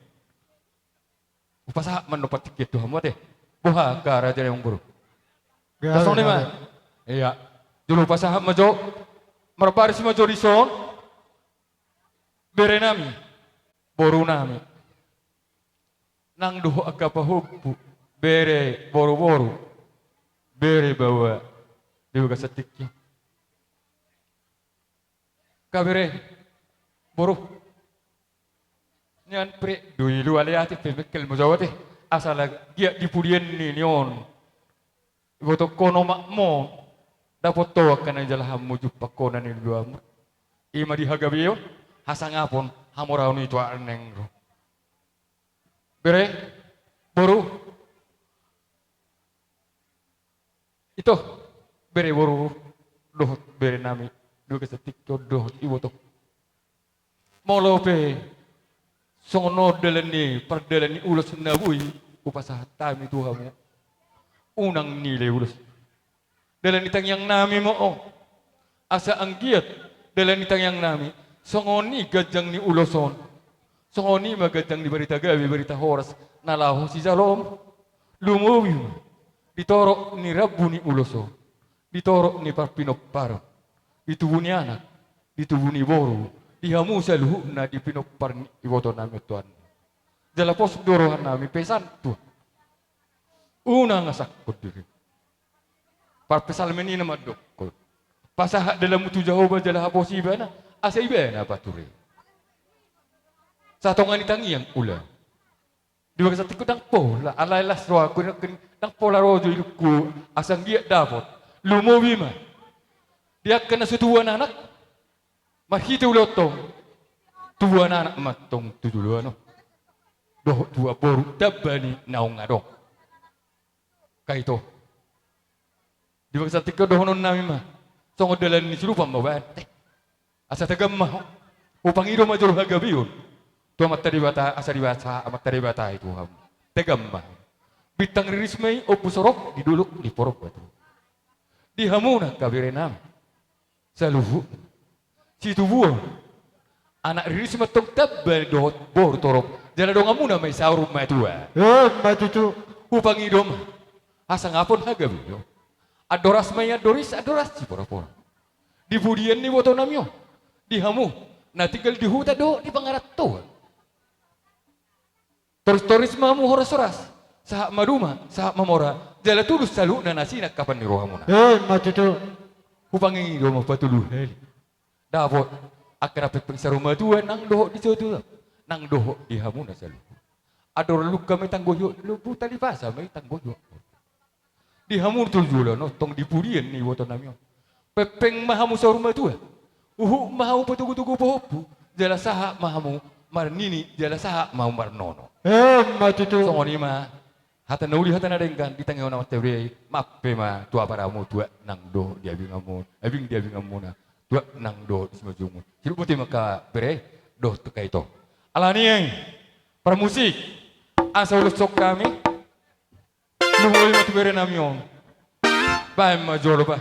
Hupasahat ma annon partingkian tu hamu ate. Boha angka raja ni amangboru. Songon i ma. Ia. Jolo hupasahat ma jo. Marbaris ma jo dison. Berenami, borunami, nang dohot angka pahompu, bere boruboru, bere baoa di bagasan tingki on. Angka bere, boru. Nian pre, dui lu ale ate pe bengkel mujawate, asa giat di pudian ni on. Ibotongkon omakmu, dapot ho angka na nijalahanmu, jumpang ho na niluamu. Ima di hagabeon, hasangapon, hamoraon i tu anak na naeng ro. Bere, boru. Ito, bere boru, dohot berenami, di bagasan tingki on dohot ibotong. Molo pe songon on dalan ni, pardalan ni ulos na boi hupasahat hami tu hamu, unang nilai ulos. Dalan ni tangiangnami ma on. Asa anggiat dalan ni tangiangnami, songon i ganjang ni ulos on. Songon i ma ganjang ni barita gabe, barita horas na laho sijaloon. Lumobi ma di torop ni rambu ni ulos on, di torop ni parpinomparon, di tubu ni anak, di tubu ni boru, di hamu saluhutna di pinompar ni ibotonami on, Tuhan. Jala pos do rohanami pesan, Tuhan. Unang asangkon diri. Parpsalmen i na mandokkon, pasahat dalanmu tu Jahowa jala haposi ibana, asa ibana pature. Satonga ni tangiang ulaon. Di bagasan tingki on ndang pola, alai las rohangku, ndang pola ro jo ilungku asa anggiat dapot. Lumobi ma di angka na so tubuan anak, marhite ulaon tong, tubuan anak ma tong tu joloan on dohot tubuan boru tamba ni naung adong. Kaito. Di bagasan tingki on dohonon nami ma, songon dalan ni silupan ma baen. Eh, asa tagam ma ho. Hupangido ma jolo hagabeon tu Amanta Debata, asa dibahen Amanta Debata i tu hamu. Tagam ma ho. Bintang riris ma i ompu sorop di dolok di porong batu. Di hamu na angka bere nami saluhut, situbuan anak riris ma tong tamba dohot boru torop, jala donganmuna ma i saur matua. Emma tutu. Hupangido ma hasangapon hagabeon. Andoras ma i andoris, andoras siporapora. Di pudian ni iboto nami on, di hamu na tinggal di huta dohot di pangarantoan. Toris-toris ma hamu horas-horas, sahat maduma, sahat mamora, jala tulus saluhutna na sinangkapan ni rohamuna. Emma tutu. Hupangido ma patolu hali. Dapot angka na pengpeng saur matua nang dohot di satua, nang dohot di hamuna saluhut. Andor lungka ma i tanggohon, lombu tali pasa ma i tanggohon. Di hamu tu joloan on tong, di pudian ni iboto nami on, pengpeng ma hamu saur matua, huhut ma hamu patogu-togu pahompu, jala sahat ma hamu marnini, jala sahat ma hamu marnono. Emma tutu. Songon i ma hata na uli, hata na denggan di tangihon Amanta Debata i. Mampe ma tu aparamu tuak nang dohot di abinganmu, abing di abinganmuna, tuak nang dohot di simanjujungmu. Sidok boti ma angka bere dohot tu kaito. Alani i, parmusik, asa ulos hon hami. Lumobi ma tu bere nami on. Baen ma jolo ba.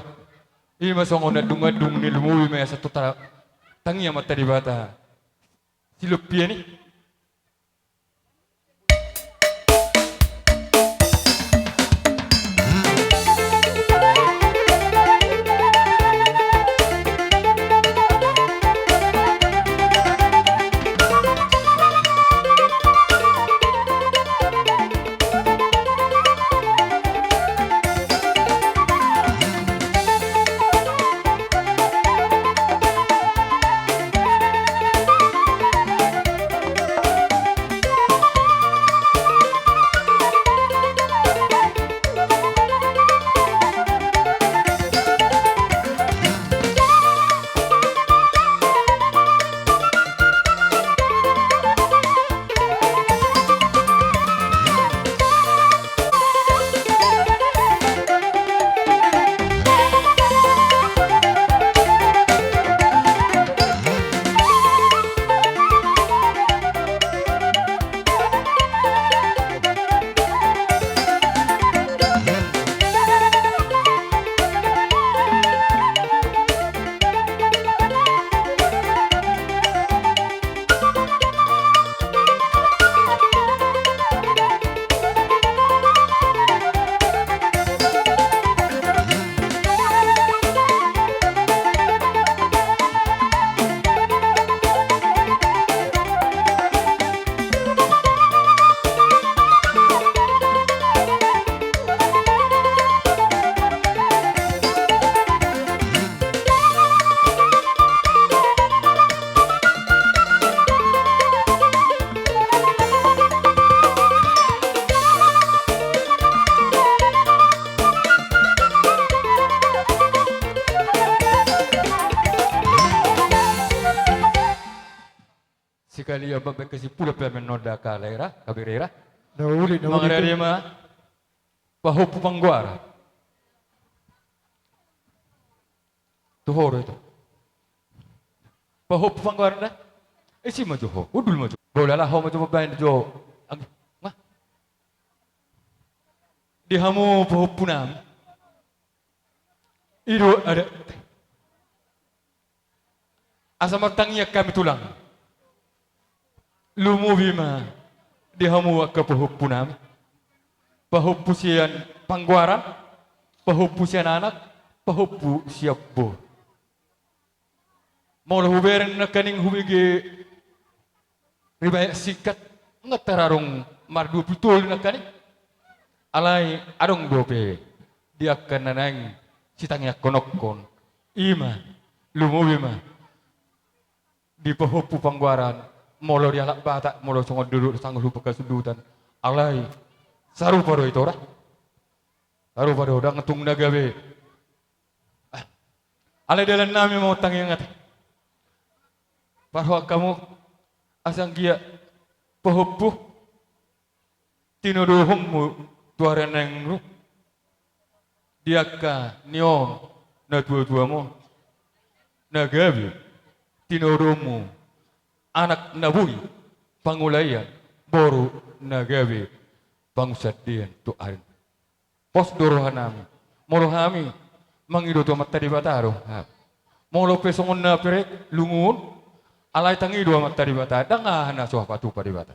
I ma songon andung-andung ni lumobi ma i asa tu ta-, tangi Amanta Debata. Silompian i. Sekalian mambaen kesimpulan pe amang inang dohot angka lae ra, angka bere ra. Na uli, na uli. Mangarade ma pahompu panggoaran. Tu ho do i tu. Pahompu panggoaran da. Isi ma jo ho, hundul ma jo. Bola, laho ma jo mambaen jo. Anggi. Nga. Di hamu pahompu nami. I do adat. Asa martangiang hami tulang. Lumobi ma di hamu angka pahompu nami. Pahompu sian panggoaran, pahompu sian anak, pahompu sian boru. Molo hubereng nangkaning hubege riwayat singkat, nga tararung marduapulutolu nangkaning. Alai adong dope di angka na naeng sitangiangkononhon, i ma, lumobi ma di pahompu panggoaran, molo di halak Batak, molo songon dulu sanggup lupa kasundutan, alai sarupa do i tora. Sarupa do, ndang tung na gabe. Ah, alai dalan nami ma tangiang ate. Parrohahon hamu, asa anggiat pahompu tinodohonmu tu ari naeng ro, di angka ni on na tuatuam on, na gabe tinodomu anak na boi pangulaian, boru na gabe pangunsandean tu ari. Pos do roha nami. Molo hami mangido tu Amanta Debata do hami. Molo pe songon na perek lungun, alai tangido Amanta Debata, ndang aha na so hapatupa Debata.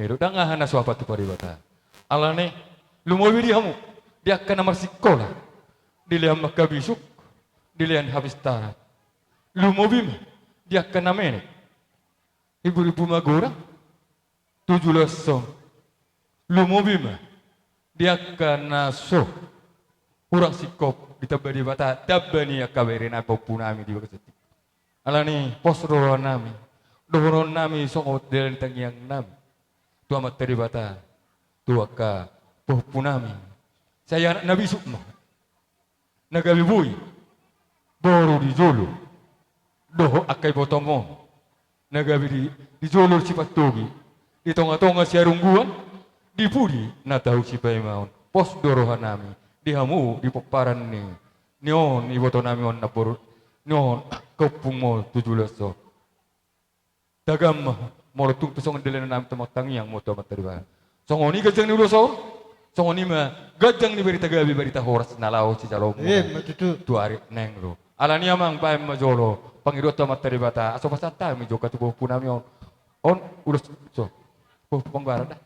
Ido, ndang aha na so hapatupa Debata. Alani, lumobi di hamu, di angka na marsikola, dilehon ma angka bisuk, dilehon hapistaran. Lumobi ma di angka na menek, ibu-ibu magora tu joloan on. Lumobi ma di angka na so hurang singkop, ditamba Debata, tamba ni angka bere nami, pahompu nami di bagasan tingki. Alani pos do roha nami, dohonon nami songon dalan tangiang nami tu Amanta Debata, tu angka pahompu nami. Sai anak na bisuk ma, na gabe boi boru di jolo, dohot angka ibotom on, na gabe di, di jolo sipantogi, di tonga-tonga siarungguan, di pudi na tahu sipaimaon. Pos do roha nami di hamu, di pomparan ni, ni on iboto nami on, na boru ni on, angka ompungmu tu joloan on. Tagam ma, molo tung pe songon dalan nami, tong martangiang ma tu Amanta Debata. Songon i ganjang ni ulos on, songon i ma ganjang ni barita gabe, barita horas na laho sijalomu. Emma tutu. Tu ari naeng ro. Alani amang, baen ma jolo pangidoan tu Amanta Debata, asa pasahat hami jolo tu pahompu nami on. On ulos, so. Pahompu panggoaran da.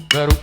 Baru.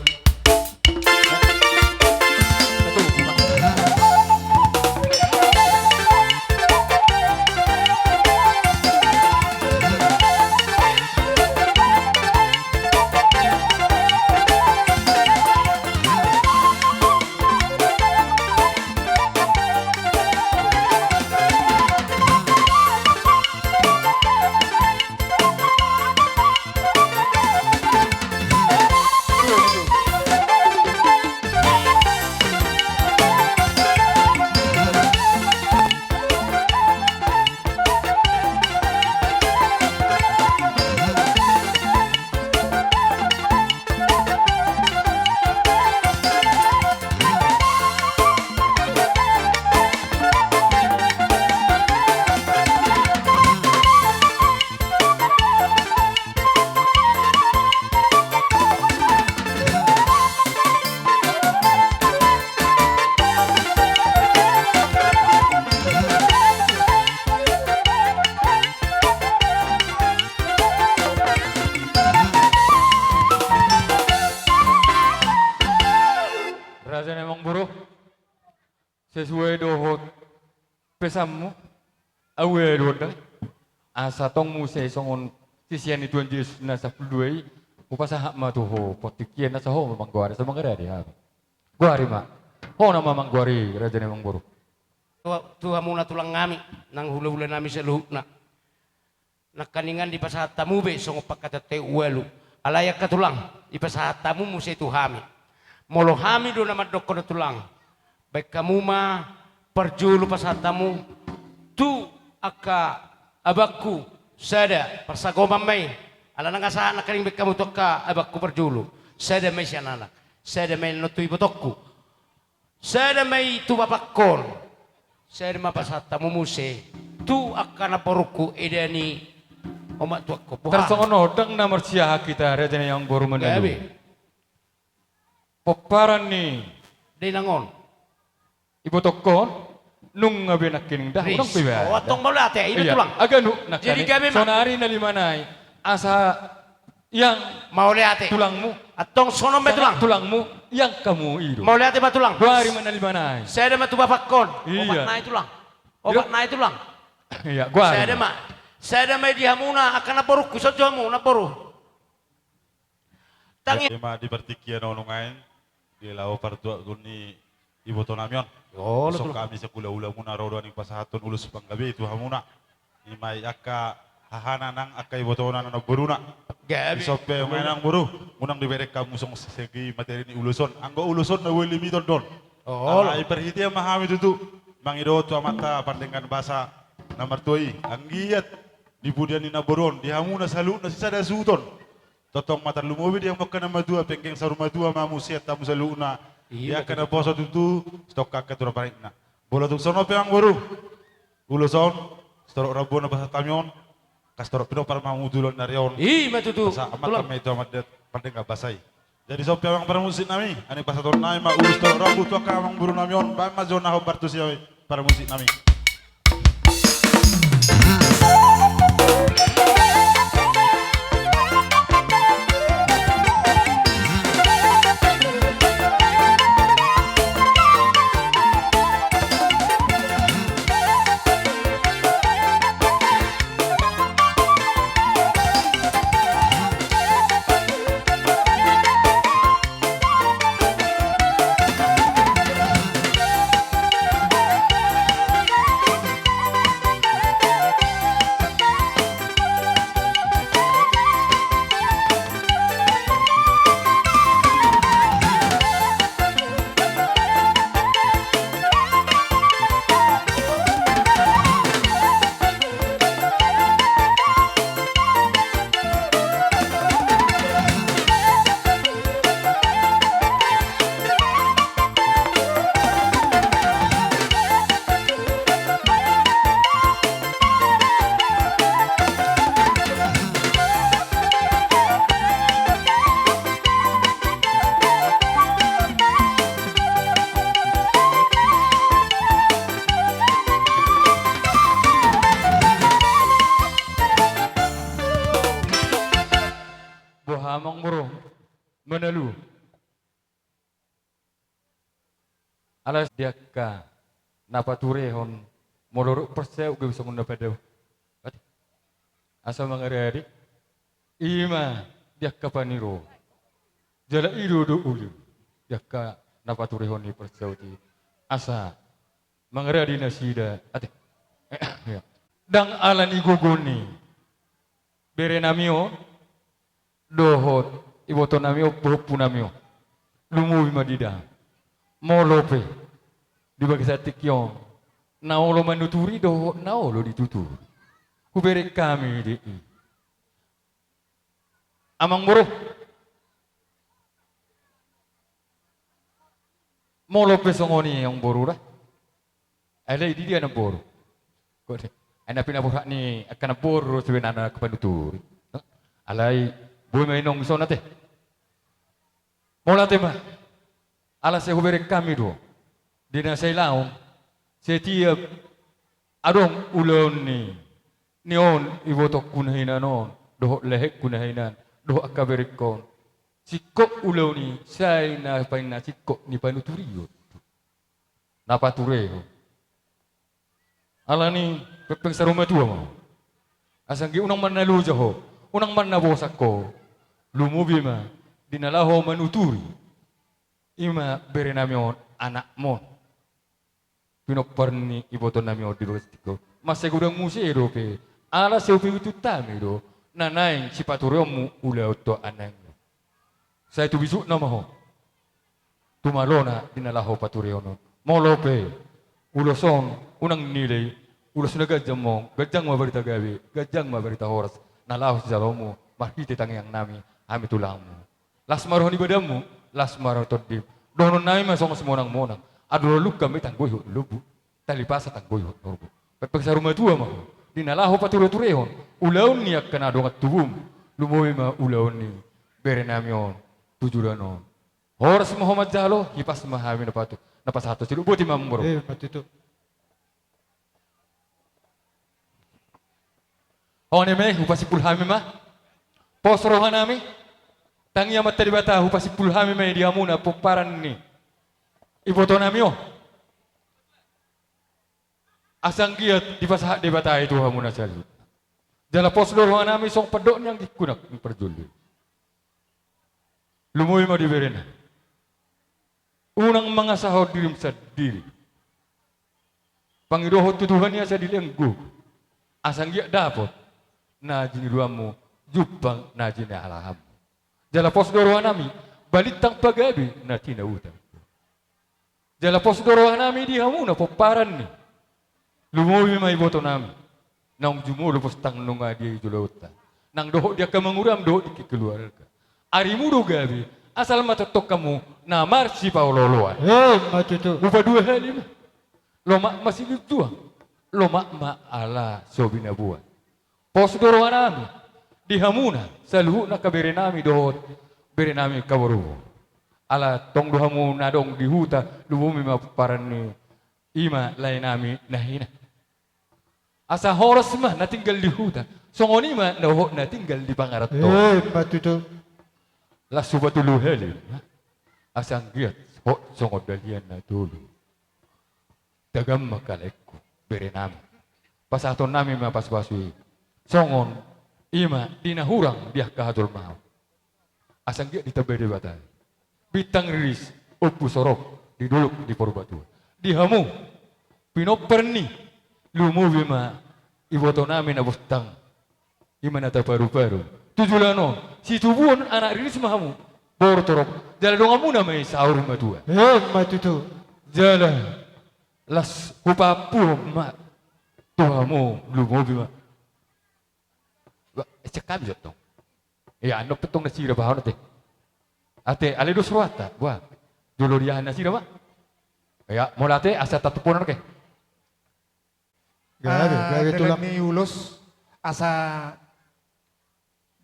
Raja ni amangboru, sesuai dohot pesanmu, au ia do da. Asa tong muse songon sisean ni Tuhan Jesus na sampulu dua i, hupasahat ma tu ho partingkian, asa ho ma manggoari, asa mangarade hami. Goari ma. Ho nama manggoari, raja ni amangboru. Tu, tu hamuna tulang nami, nang hula-hula nami saluhutna. Nangkiningan dipasahat hamu be songon pangkataion ualu. Alai angka tulang, dipasahat hamu muse tu hami. Molo hami do na mandokkon, tulang, baen hamu ma parjolo pasahat hamu tu angka abangku sada, parsagoman ma i. Ala nunga sahat nangkining baen hamu tu angka abangku parjolo. Sada ma i sian anak, sada ma i annon tu ibotongku. Sada ma i tu bapangkon. Sada ma pasahat hamu muse tu angka namborungku, eda ni omak tuangku. Boha? Tarsongon on ndang na marsiaha hita, raja ni amangboru, mandalu. Gabe. Pomparan ni dainang on, ibotongkon, nunga be nangkining da. Ris. Unang pe ba. Oh, antong mauliate, i do, tulang. Iya, agak nu nangkining. Jadi gabe ma. Sonari na lima nai. Asa iang mauliate tulangmu. Antong songon on be, tulang. Tulangmu, iang hamu i do. Mauliate ma, tulang. Goari ma na lima nai. Sada ma tu bapangkon. Iya. Opat nai, tulang. Opat nai, tulang. Iya, goari. Sada ma. Sada ma i di hamuna angka namborungku, songon i hamu namboru. Tangi. Ate ma di partingkian on nuaeng. Di laho partuaton ni ibotonami on. Olo, Tulang. Hami sahulahula muna ro do nian pasahathon ulos panggabean tu hamuna. Ima i angka hahana nang angka ibotona na namboruna. Gabe. Di son pe, Tulang, amang boru, unang dibereng hamu songon segi materi ni ulos on. Anggo ulos on na boi limiton do on. Olo. Alai parhitean ma hami tutu mangido tu Amanta pardenggan basa na martua i, anggiat di pudian ni namboru on, di hamuna saluhutna sisada suhut on. Tongtong ma tarlumobi di hamu angka na matua, penggeng saur matua ma hamu, sehat hamu saluhutna. Iya, betul. Di angka naposo tutu, sitongka angka tura panitna. Molo tung songon on pe, amang boru, ulos on, sitorop rambu na pasahat hami on, angka sitorop pinompar ma hamu tu ulaon ni ari on. Ima tutu. Pasahat ma, Tulang, hami tu Amanta pardenggan basa i. Jadi songon on pe, amang parmusik nami, alani pasahaton nami ma ulos sitorop rambu tu angka amang boru nami on, baen ma jo na hombar tu si hami parmusik nami. Boha, amang boru, manalu? Alai di angka na paturehon, molo ro parsaut gabe songon na padao. Ate? Asa mangaradi. Ima di angka paniro. Jala i do do uli. Di angka na paturehon ni parsaut i. Asa mangaradi nasida. Ate? Ndang alani gogo ni berenami on dohot ibotonami on, pahompunami on. Lumobi ma di da. Molo pe di bagasan tingki on na olo manuturi dohot na olo dituturi, hubereng hami di i. Amang boru. Molo pe songon i, amang boru da. Alai di dia namboru? Ai na pinaborhat ni angka namboru do sebenarna angka panuturi. Alai boi ma inong dison, ate. Mauliate ma. Ala sai hubereng hami do di na sai laon, setiap adong ulaon ni, ni on ibotongku na hinan on dohot laengku na hinan dohot angka berengkon, singkop ulaon i, sai na painna singkop ni panuturion, na paturehon. Alani pengpeng saur matua ma ho. Asa anggiat unang marna loja ho, unang marna bosan ho. Lumobi ma di na laho manuturi. Ima berenami on, anakmu on, pinompar ni ibotonami on di bagas tingki on. Mansai godang muse dope, ala sai hupitu hami do na naeng sipatureonmu ulaon tu anak on. Sai tu bisukna ma ho tu malona di na laho paturehon on. Molo pe ulos on unang nilai ulos na ganjang ma on, ganjang ma barita gabe, ganjang ma barita horas na laho sijaloonmu marhite tangiangnami, hami tulangmu. Las ma roha ni badanmu, las ma roha ni tondim. Dohononnami ma songon simonangmonang: Andor lungka ma i, tanggo ihut lombu. Tali pasa, tanggo ihut norbu. Pengpeng saur matua ma ho di na laho patureturehon ulaon ni angka na dongan tubum. Lumobi ma ulaon ni berenami on tu joloan on. Horas ma ho manjalo, hipas ma hami na patu, na pasahathon sidung. Boti ma, amang boru. Eh, patutu. Songon i ma i, hupasimpul hami ma. Pos rohanami. Tangi Amanta Debata, hupasimpul hami ma i di hamuna pomparan ni ibotonami on. Asa anggiat dipasahat Debata i tu hamuna saluhut. Jala pos do rohanami songon pandok ni anggingku na parjolo i. Lumobi ma di berena. Unang mangasahon dirim sandiri. Pangidohon tu Tuhan i asa dilehon gogo, asa anggiat dapot na jingidoanmu, jumpang na jinahalahanmu. Jala pos do rohanami, balintang pagabe na tinautan. Jala pos do rohanami di hamu na pomparan ni. Lumobi ma ibotonami naung jumolo pos tang nunga dia i joloanta, nang dohot di angka manguram dohot di keluarga. Arimu do gabe, asal ma tongtong hamu na marsipaolooloan. Emma tutu. Hupadua hali ma. Lomak ma silintuang, lomak ma ala so binaboan. Pos do rohanami di hamuna saluhutna angka berenami dohot berenami angka boruboru. Ala tong do hamu na adong di huta, lumobi ma pomparan ni, i ma laenami na hina. Asa horas ma na tinggal di huta, songon i ma na dohot na tinggal di pangarantoan. Emma tutu. Las hupatolu hali ma, asa anggiat hot songon dalihan na tolu. Tagam ma angka laengku, berenami. Pasahatonnami ma pasupasu i, songon i ma di na hurang di angka hajolmaon. Asa anggiat ditamba Debata i bintang riris, ompu sorop di dolok di Purbatua. Di hamu pinompar ni, lumobi ma ibotonami na bostang, i ma na taparuparu tu joloan on. Situbuan anak riris ma hamu, boru torop, jala donganmuna ma i saur matua. Emma tutu. Jala las hupampuhon ma tu hamu, lumobi ma. Ba, cek hami jottong. Ia, annon pe tong nasida bahaon ate. Ate, ale dos rohanta. Wah, jolo diahan nasida ma. Ia, molo ate, asa tatuponan ke. Gabe, ah, gabe dalan tulang. Ni ulos, asa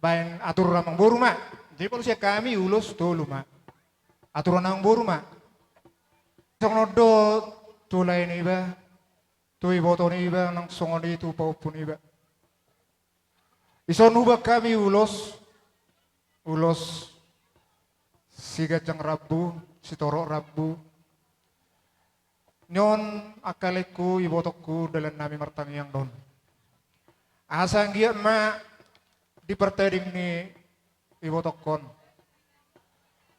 baen atur amangboru ma. Jadi molo sian hami ulos tolu ma. Atur amangboru ma. Songon on do tu lae niba, tu iboto niba, nang songon i tu pahompu niba. Dison hubaen hami ulos, ulos siganjang rambu, sitorop rambu. Nion angka laengku, ibotongku, dalannami martangiang do on. Asa anggiat ma di partading ni ibotongkon,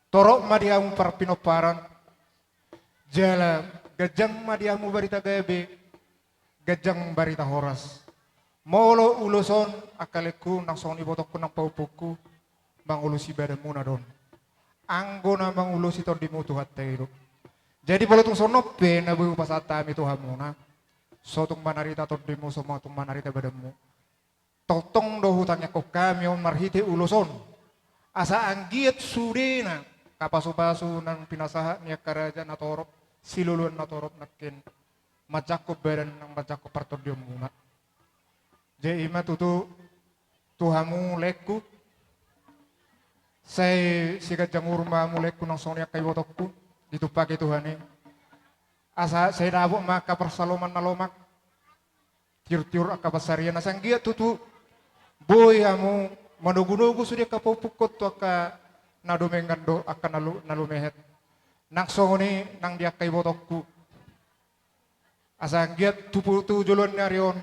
torop ma di hamu parpinomparan, jala ganjang ma di hamu barita gabe, ganjang barita horas. Molo ulos on, angka laengku, nang songon ibotongku nang pahompungku, mangulosi badanmuna do on. Anggo na mangulosi tondimu Tuhanta i do. Jadi molo tung songon on pe na boi hupasahat hami tu hamuna, so tung manarita tondimu, so tung manarita badanmu. Tongtong do hutangiangkon hami on marhite ulos on, asa anggiat sudena angka pasupasu naung pinasahat ni angka raja na torop, siloloan na torop nangkin manjangkon badan nang manjangkon partondionmuna. Jadi i ma tutu tu hamu laengku, sai siganjang umur ma hamu laengku nang songon i angka ibotongku, ditumpahi Tuhan i. Asa sai dapot ma angka parsaloman na lomak, tiur-tiur angka pansarian, asa anggiat tutu boi hamu manogunogu sude angka pahompungkon tu angka na dumenggan dohot angka na lu-, na lumehet. Nang songon i nang di angka ibotongku. Asa anggiat tu pu-, tu joloan ni ari on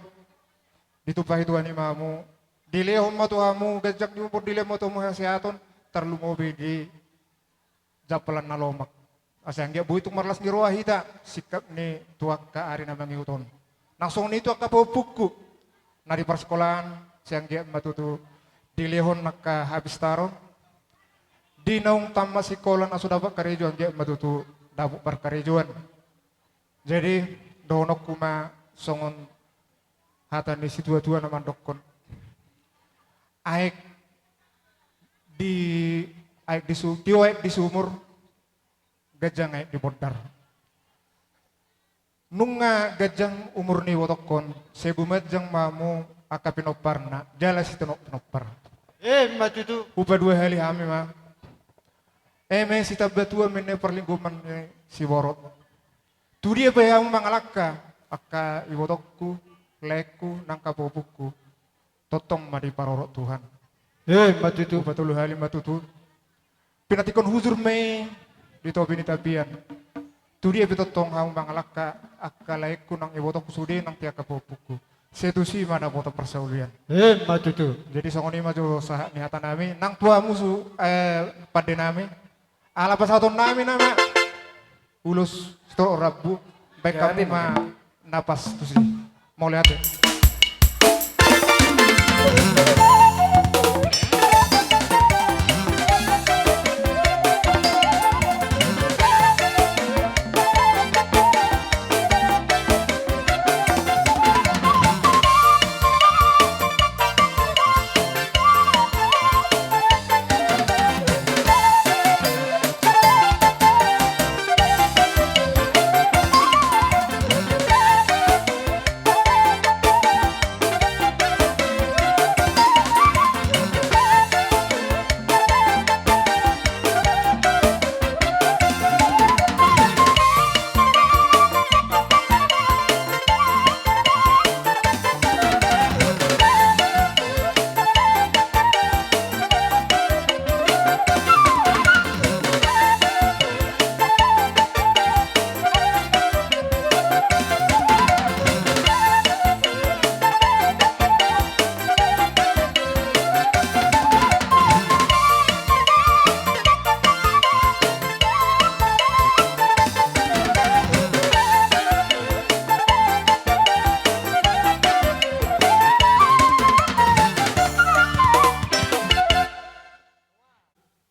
ditumpahi Tuhan i ma hamu. Dilehon ma tu hamu ganjang ni umur, dilehon ma tu hamu hasehaton, tarlumobi di jampalan na lomak. Asa anggiat boi tung marlas ni roha hita singkap ni tu angka ari na mangihut on. Nang songon i tu angka pahompungku na di parsikkolaan, sai anggiat ma tutu dilehon angka hapistaron. Di naung tamat sikola na so dapot karejo, anggiat ma tutu dapot parkarejoan. Jadi dohononku ma songon hata ni situatua na mandokkon: Aek di, aek di su-, tio aek di sumur, ganjang aek di bondar. Nunga ganjang umur ni ibotongkon, sai gumanjang ma hamu angka pinomparna, jala sitonop pinompar. Emma tutu. Hupadua hali hami ma. Eme sitambatua mene parlinggoman ni siborok. Tu dia pe hamu mangalangka, angka ibotongku, laengku, nang angka pahompungku, tongtong ma diparorot Tuhan. Emma tutu. Hupatolu hali ma tutu. Pinantikhon hujur ma i di topi ni tapian. Tu dia pe tongtong hamu mangalangka, angka laengku nang ibotongku sude nang angka pahompungku, sai tusi ma dapotan parsaulian. Emma tutu. Jadi songon i ma jo sahat ni hatanami, nang tu hamu su-, eh, pandenami. Ala pasahatonnami nama. Ulos, sitorop rambu, baen hamu ma napas tusi. Mauliate.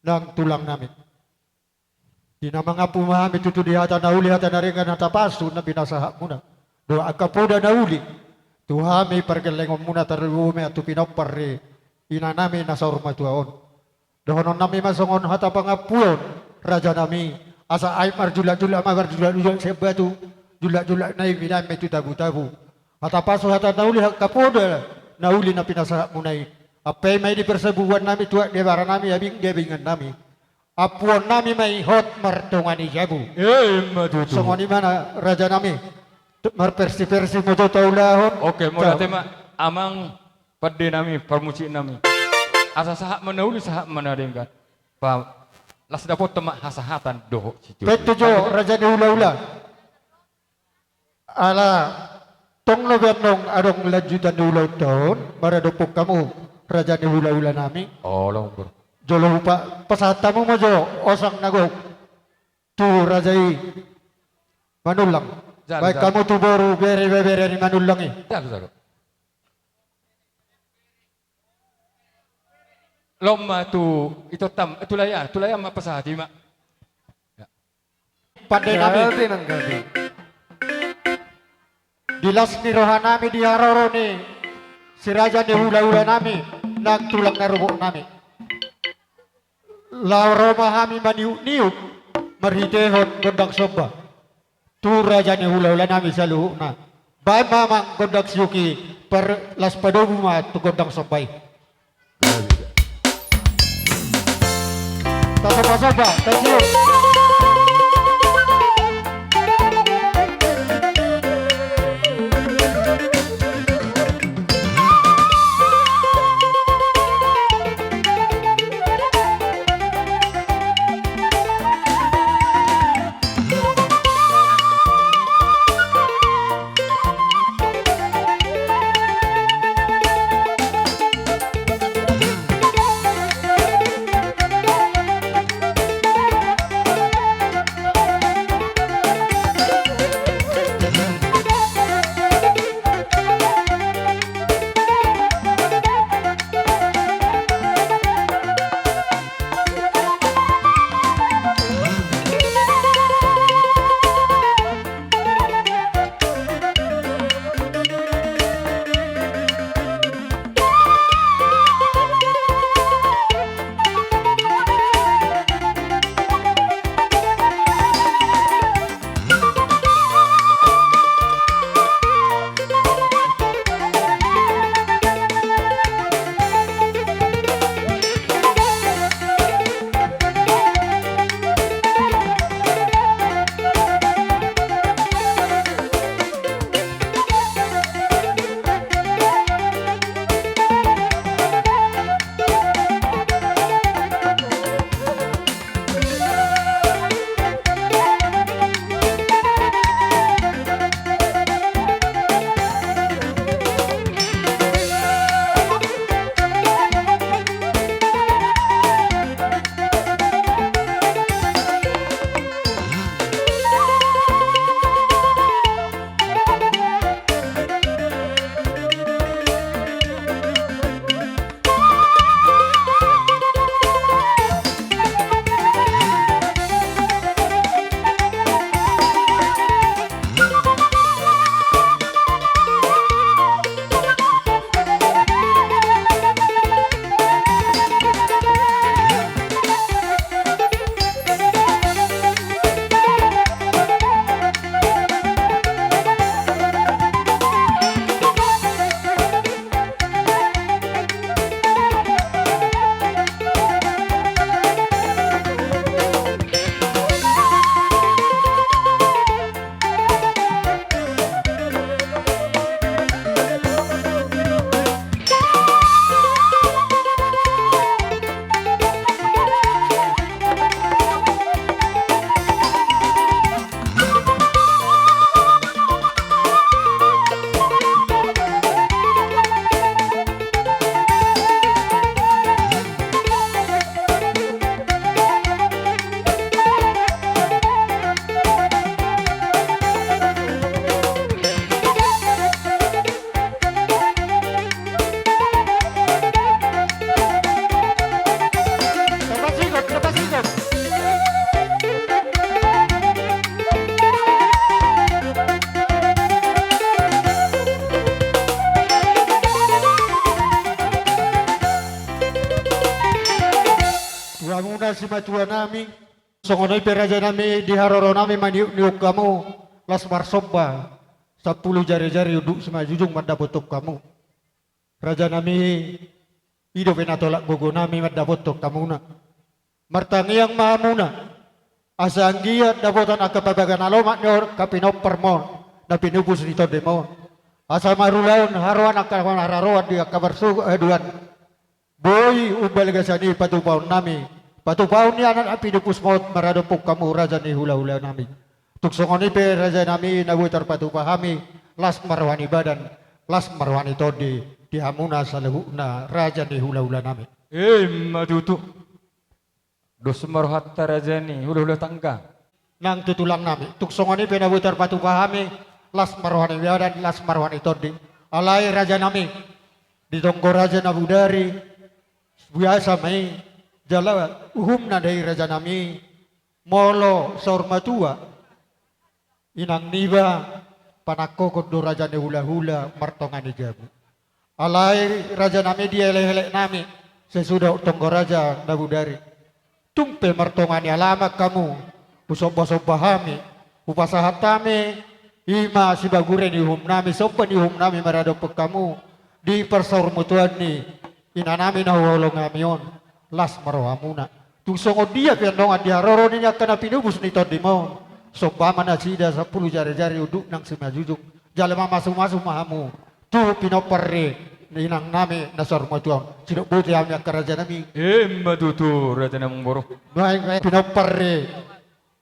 Nang tulang nami. Di na mangampu ma hami tutu di hata na uli, hata na denggan, hata pasu na pinasahatmuna dohot angka poda na uli tu hami pargellengonmuna, tarlumobi ma tu pinompar ni inanami na saur matua on. Dohononnami ma songon hata pangampuon, rajanami, asa aek marjulak-julak ma marjulak-julak sian batu, julak-julak na i binaen ma i tu tabu-tabu. Hata pasu, hata na uli, angka poda na uli na pinasahatmuna i, ampe i ma i di parsabubuannami, tuak di abaranami, abing di abingannami. Ampuonnami ma i hot martonga ni jabu. Ima tutu. Songon i ma na rajanami. Marversi-versi ma jo taulahon. Oke, mauliate ma amang pandenami, parmusiknami. Asa sahat ma na uli, sahat ma na denggan. Ba las dapotta ma hasahatan dohot situtu. Tontu jo raja ni hula-hula. Ala tong na be annon adong lanjutan ni ulaonta on, maradophon hamu raja ni hula-hula nami. Olo, bro. Jolo hupa-, pasahat hamu ma jo osang na gok tu raja i Manullang. Jalo, baen jalo. Hamu tu boru, bere, bebere ni Manullang i. Jalo, jalo. Laho ma tu itotam, eh, tu lae, tu lae ma pasahat i ma. Ya. Pandenami. Gabe, manggabe. Di las ni rohanami, di haroro ni si raja ni hula-hula nami, nang tulang na robok nami. Laho ro ma hami maniuk-niuk marhitehon gondang somba tu raja ni hula-hula nami saluhutna. Baen ma amang gondang siuk i, par las padomu ma tu gondang somba i. Tasomba-somba, tasiuk. Hamuna simatua nami, songon i pe raja nami di haroro nami maniuk-niuk hamu, las marsomba, sampulu jari-jari unduk simanjujung mandapothon hamu. Raja nami, i dope na tolap gogo nami mandapothon hamuna. Martangiang ma hamuna, asa anggiat dapotan angka pabaga na lomak ni on angka pinomparmon, na pinupus ni tondimu on. Asa marulaon haroan angka marharoan di angka marsogot haduan. Boi umbalga sian i patupaon nami, patupaon ni anak na pinupusmu on maradophon hamu raja ni hula-hula nami. Tung songon i pe raja nami na boi tarpatupa hami, las ma roha ni badan, las ma roha ni tondi, di hamuna saluhutna raja ni hula-hula nami. Ima tutu. Dos ma rohanta raja ni hula-hula tangga. Nang tu tulang nami, tung songon i pe na boi tarpatupa hami, las ma roha ni badan, las ma roha ni tondi. Alai raja nami, di tonggo raja na bodari, biasa ma i, jala uhumna do i raja nami, molo saur matua, inang niba, panangkokhon do raja ni hula-hula martonga ni jabu. Alai raja nami, di elek-elek nami, sesudah tonggo raja na bodari. Tung pe martonga ni alaman hamu, husomba-somba hami, hupasahat hami, i ma sibaguren ni uhum nami, somba ni uhum nami maradophon hamu, di parsaur matua ni ina nami na huhaholongi hami on, las ma rohamuna. Tung songon dia pe andongan di haroro ni angka na pinupus ni tondimu on, somba ma nasida sampulu jari-jari unduk nang simanjujung, jala mamasu-masu ma hamu tu pinompar ni inang nami na saur matua on. Sidok botima hami angka raja nami. Ima tutu raja nami amang boru. Baik, baik. Pinompar ni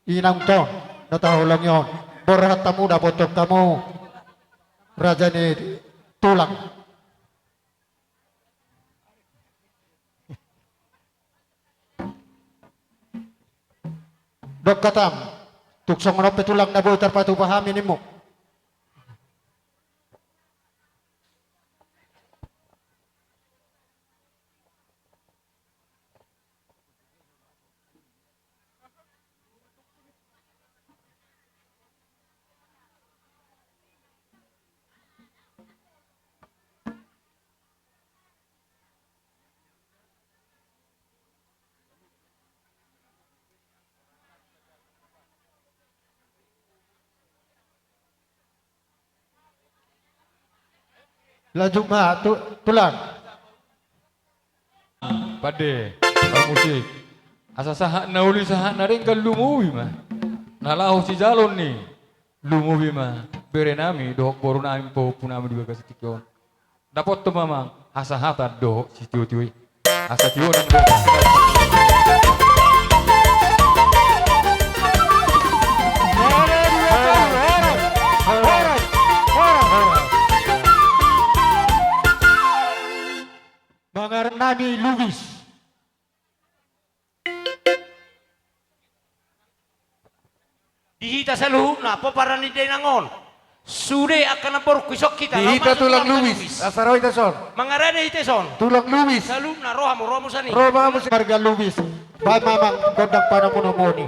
inang ta on na taholongi on, borhat hamu dapothon hamu raja ni tulang. Dok hatam, tung songon on pe tulang na boi tarpatupa hami nimmu. Lanjut ma tu, tulang. Pande, parmusik. Asa sahat na uli sahat na denggan lumobi ma. Na laho sijalon ni lumobi ma. Bere nami, dohot boru nami, pahompu nami di bagasan tingki on. Dapothon ma amang hasahatan dohot sitio-tio i. Asa tio nang dohot. Mangaran nami Lubis. Di hita saluhutna pomparan ni dainang on. Sude angka namborungku, dison hita. Di hita tulang Lubis. Asa ro hita son. Mangarade hita son. Tulang Lubis. Saluhutna ro hamu, ro hamu sani. Ro hamu sani. Marga Lubis. Baen ma amang gondang panamonamoan i.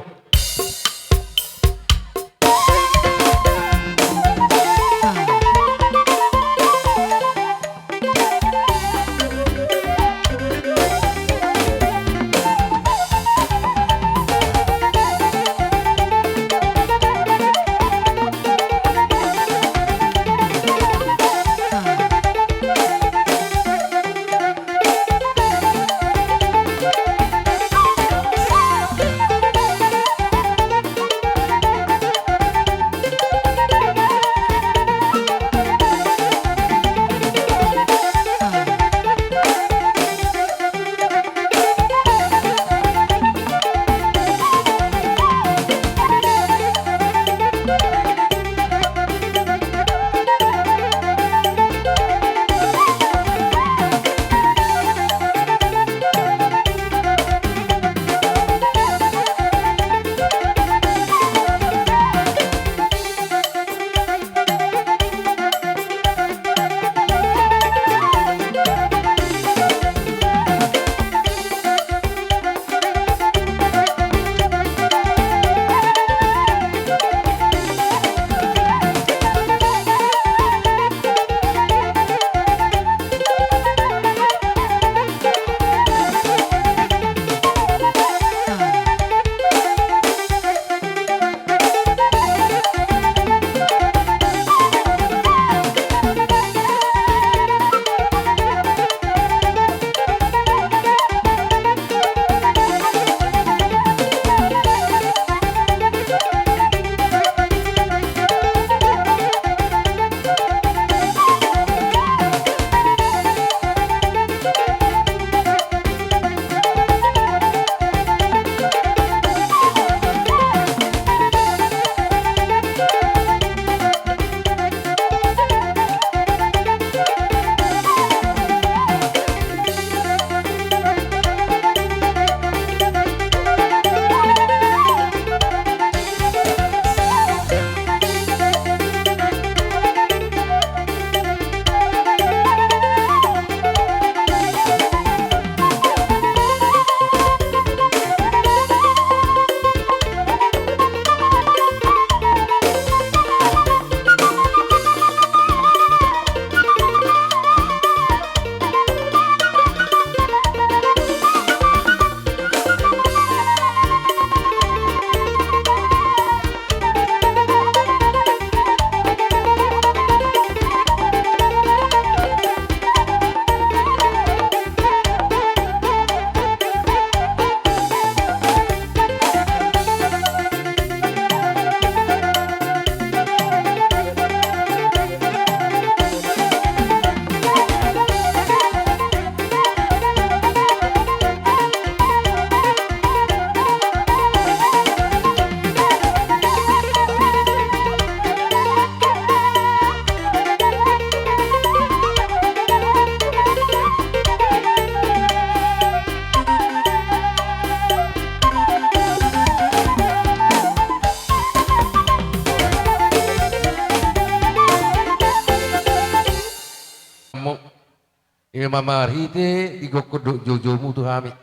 Ima marhite igokhon dohot joujoumu tu hami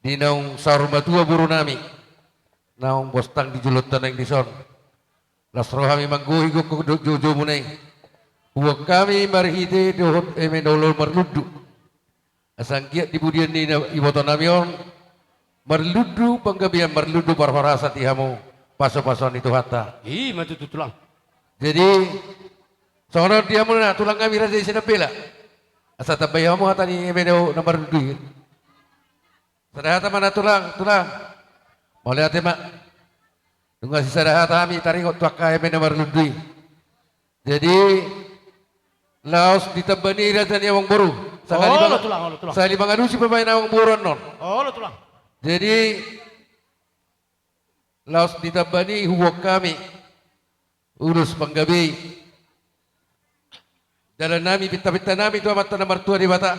di naung saur matua borunami naung bostang di jolonta naeng dison. Las rohami manggohi igokhon dohot joujoumuna i. Huboan hami marhite dohot eme na olo marlundu. Asa anggiat di pudian ni na-, ibotonami on marlundu panggabean, marlundu parhorasan di hamu, pasupasuon ni Tuhanta. Ima tutu, Tulang. Jadi songon on di hamuna, Tulang, hami raja i Sinambela. Asa tambai hamu hata ni eme na marlundu i. Sada hata ma na, Tulang, Tulang. Mauliate ma. Nunga sisada hata hami taringot tu angka eme na marlundu i. Jadi laos ditambani raja ni amangboru. Olo, Tulang, olo, Tulang. Sahali mangalusi pemain amangboru annon. Olo, Tulang. Jadi laos ditambani huboan hami ulos panggabean. Dalannami, pintapintanami tu Amanta na martua Debata,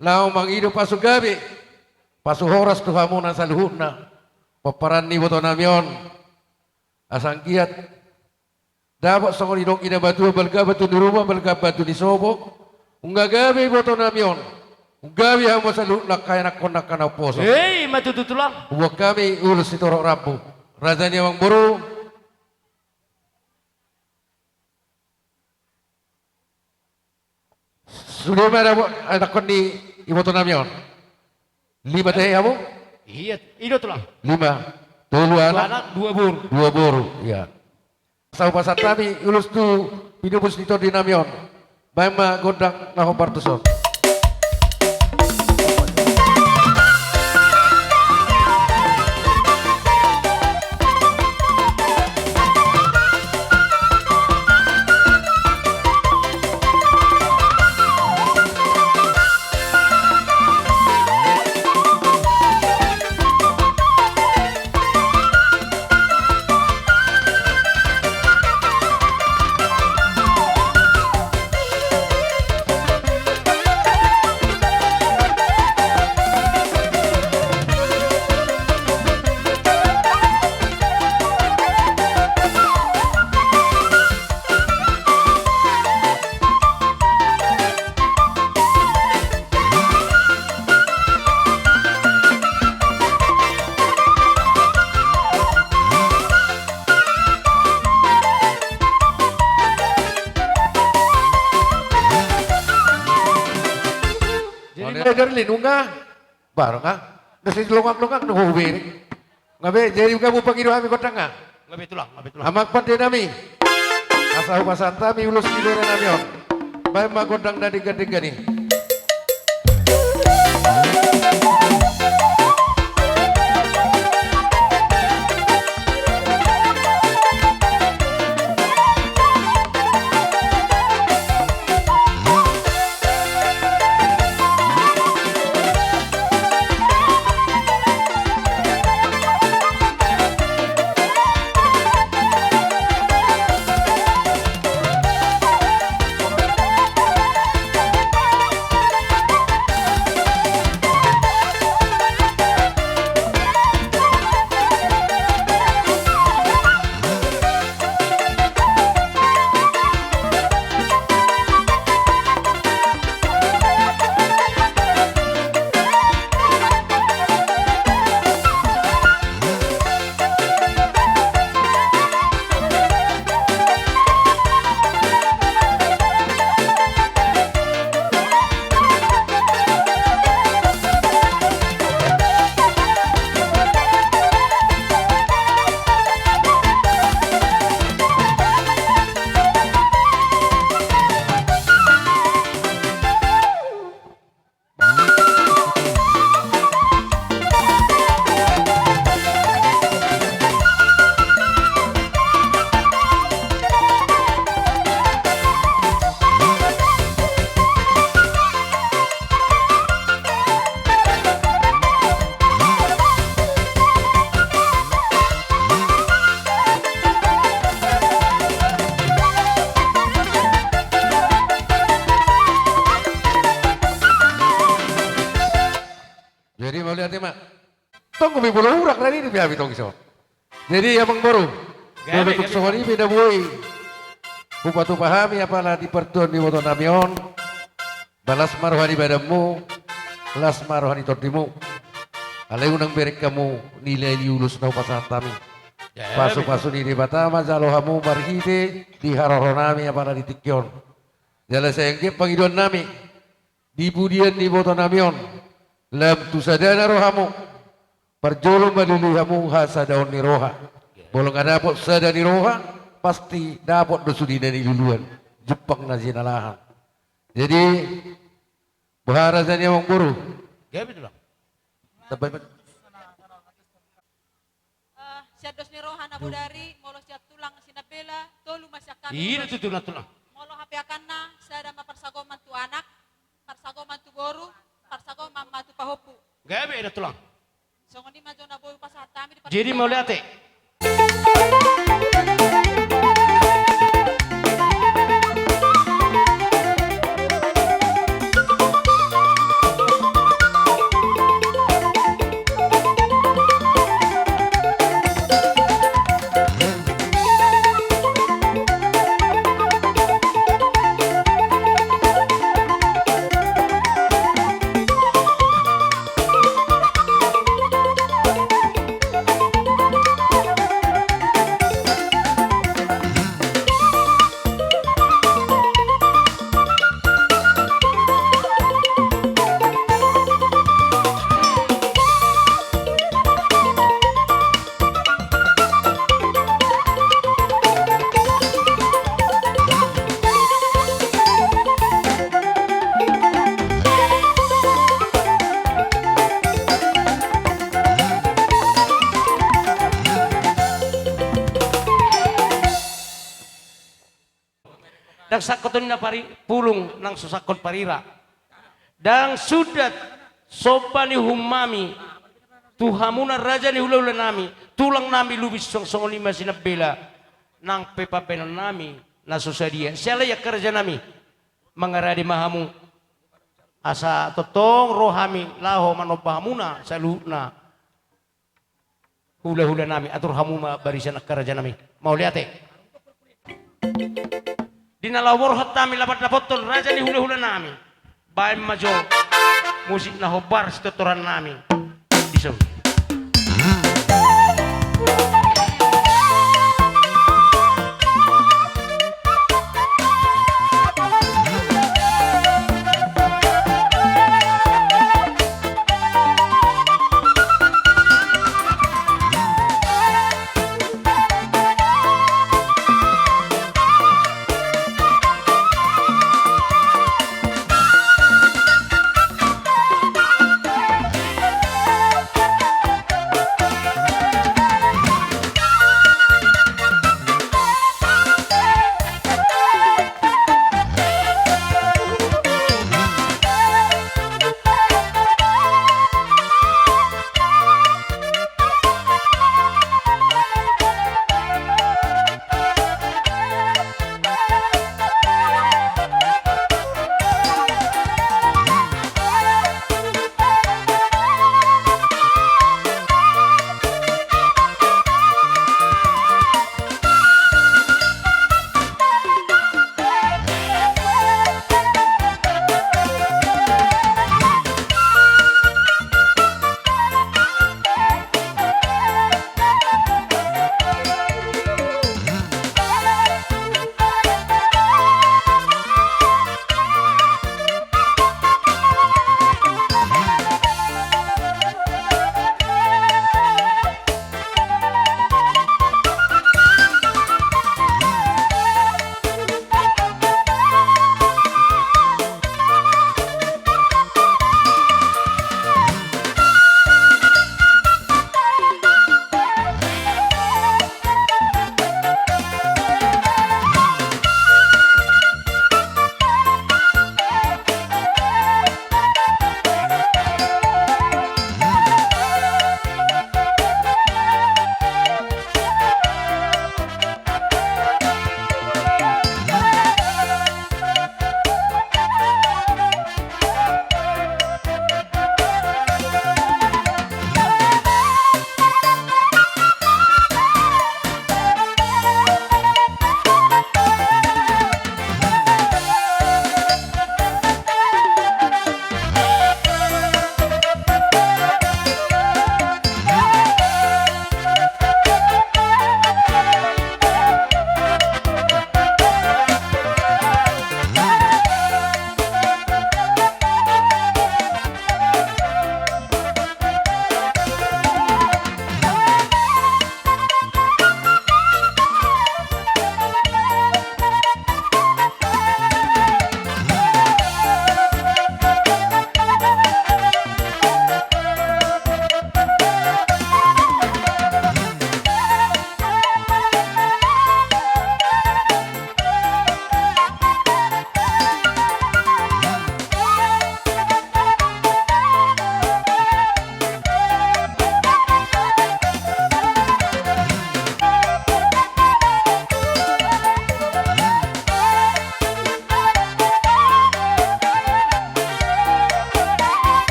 laho mangido pasu gabe, pasu horas tu hamuna saluhutna, pomparan ni ibotonami on. Asa anggiat dapot songon nidok ni na matua, balga batu ni ruma, balga batu ni sopo. Nunga gabe ibotonami on, nunga gabe hamu saluhutna angka ianakhon angka na umposo. Ima tutu, Tulang. Huboan hami ulos sitorop rambu. Raja ni amangboru. Sude ma dapot ianakhon ni ibotonami on. Lima tahe hamu? Iya, i do, Tulang. Lima. Tolu anak, dua boru. Dua boru, iya. Asa hupasahat hami ulos tu pinubus ni tondinami on. Baen ma gondang na hombar tuson. Jadi, eh, Darlin, nunga? Baru nga? Nda sai longang-longang do hubereng. Nga be, jadi gabe pangido hami gondang nga? Nga be, Tulang, nga be, Tulang. Amang pandenami. Asa hupasahat hami ulos ni berenami on. Baen ma gondang na denggan-denggan i. Jadi mauliate ma. Tong gabe molo urak rani di hami tong ison. Jadi amangboru, gabe, gabe, tung songon i pe na boi hupatupa hami apala di partuaon ni ibotonami on. Las ma roha ni badanmu, las ma roha ni tondimu. Alai unang bereng hamu nilai ni ulos na hupasahat hami. Ya, pasu-pasu ni Debata ma jalo hamu marhite di haroro nami apala di tingki on. Jala sai anggiat pangidoan nami di pudian ni iboto nami on, lam tu sada na ro hamu, parjolo malului hamu hasadaon ni roha. Molo nga dapot sada ni roha, pasti dapot do sude na niluluan, jumpang na jinalahan. Jadi, boha raja ni amangboru? Gabe, Tulang. Tabai, Pak. Eh, sian dos ni roha na bodari, molo sian tulang Sinambela, tolu ma sian hami. Ida tutu na tulang. Molo hapeakanna, sada ma parsagoman tu anak, parsagoman tu boru, parsagoman ma tu pahompu. Gabe ida tulang. Songon i ma jo na boi hupasahat hami di. Jadi mauliate. Ndang sangkot on na pari-, pulung nang so sangkot parira. Ndang sundat somba ni uhum nami tu hamuna raja ni hula-hula nami, tulang nami Lubis, songon i ma Sinambela, nang pe pambahenan nami na so sadia. Siala i angka raja nami, mangarade ma hamu asa tongtong ro hami laho manomba hamuna saluhutna. Hula-hula nami, atur hamu ma barisan angka raja nami. Mauliate. Di na laho borhat hami laho mandapothon raja ni hula-hula nami, baen ma jo musik na hombar sitortoran nami. Dison.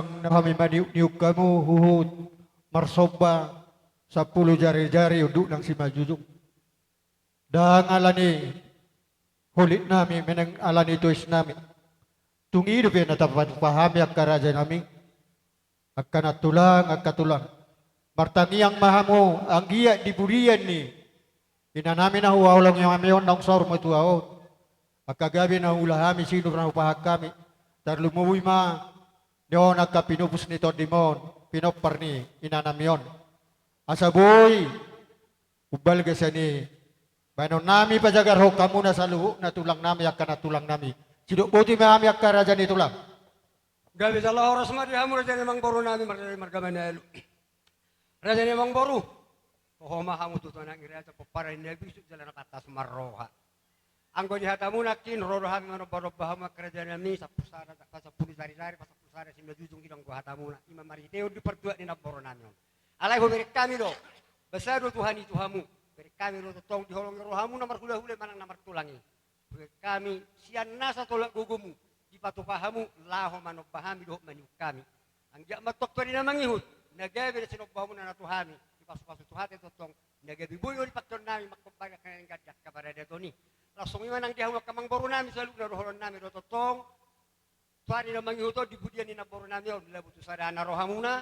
Hami maniuk-niuk hamu huhut marsomba sampulu jari-jari unduk nang simanjujung. Ndang alani holit nami, manang alani tois nami. Tung i dope na tapatupa hami angka raja nami. Angka na tulang, angka tulang. Martangiang ma hamu, anggiat di pudian ni ina nami na huhaholongi hami on naung saur matua on. Angka gabe na huula hami, sinur na hupahan hami. Tarlumobi ma di on angka pinupus ni tondim on, pinompar ni ina nami on. Asa boi umbalga sian i baenon nami pajagarhon hamuna saluhutna tulang nami, angka na tulang nami. Sidok boti ma hami angka raja ni tulang. Gabe jala horas ma di hamu raja ni amangboru nami, marga, marga Manalu. Raja ni amangboru, toho ma hamu tutu nang i raja pomparan ni na bisuk jala na pantas marroha. Anggo di hatamuna nangkin ro do hami manomba-nomba hamu angka raja nami, sampulu sada, pasampulu jari-jari, pasampulu sada simanjujung, i do anggo hatamuna. I ma marhitehon di partuat ni namboru nami on. Alai hubereng hami do, basa do Tuhan i tu hamu. Bereng hami do tongtong diholongi rohamuna marhula-hula manang na martulang i. Hubereng hami sian nasa tolap gogomu, dipatupa hamu laho manomba hami dohot maniuk hami. Anggiat ma tong tu ari na mangihut, na gabe na sinombaonmuna na tu hami, dipasu-pasu Tuhanta i tongtong, na gabe boi do dipangkeon nami mangkombari angka na denggan di angka paradaton i. Laos songon i ma nang di hamu angka amangboru nami saluhutna, dohonon nami do tongtong tu ari na mangihut on di pudian ni namboru nami on, laho tu sadana rohamuna,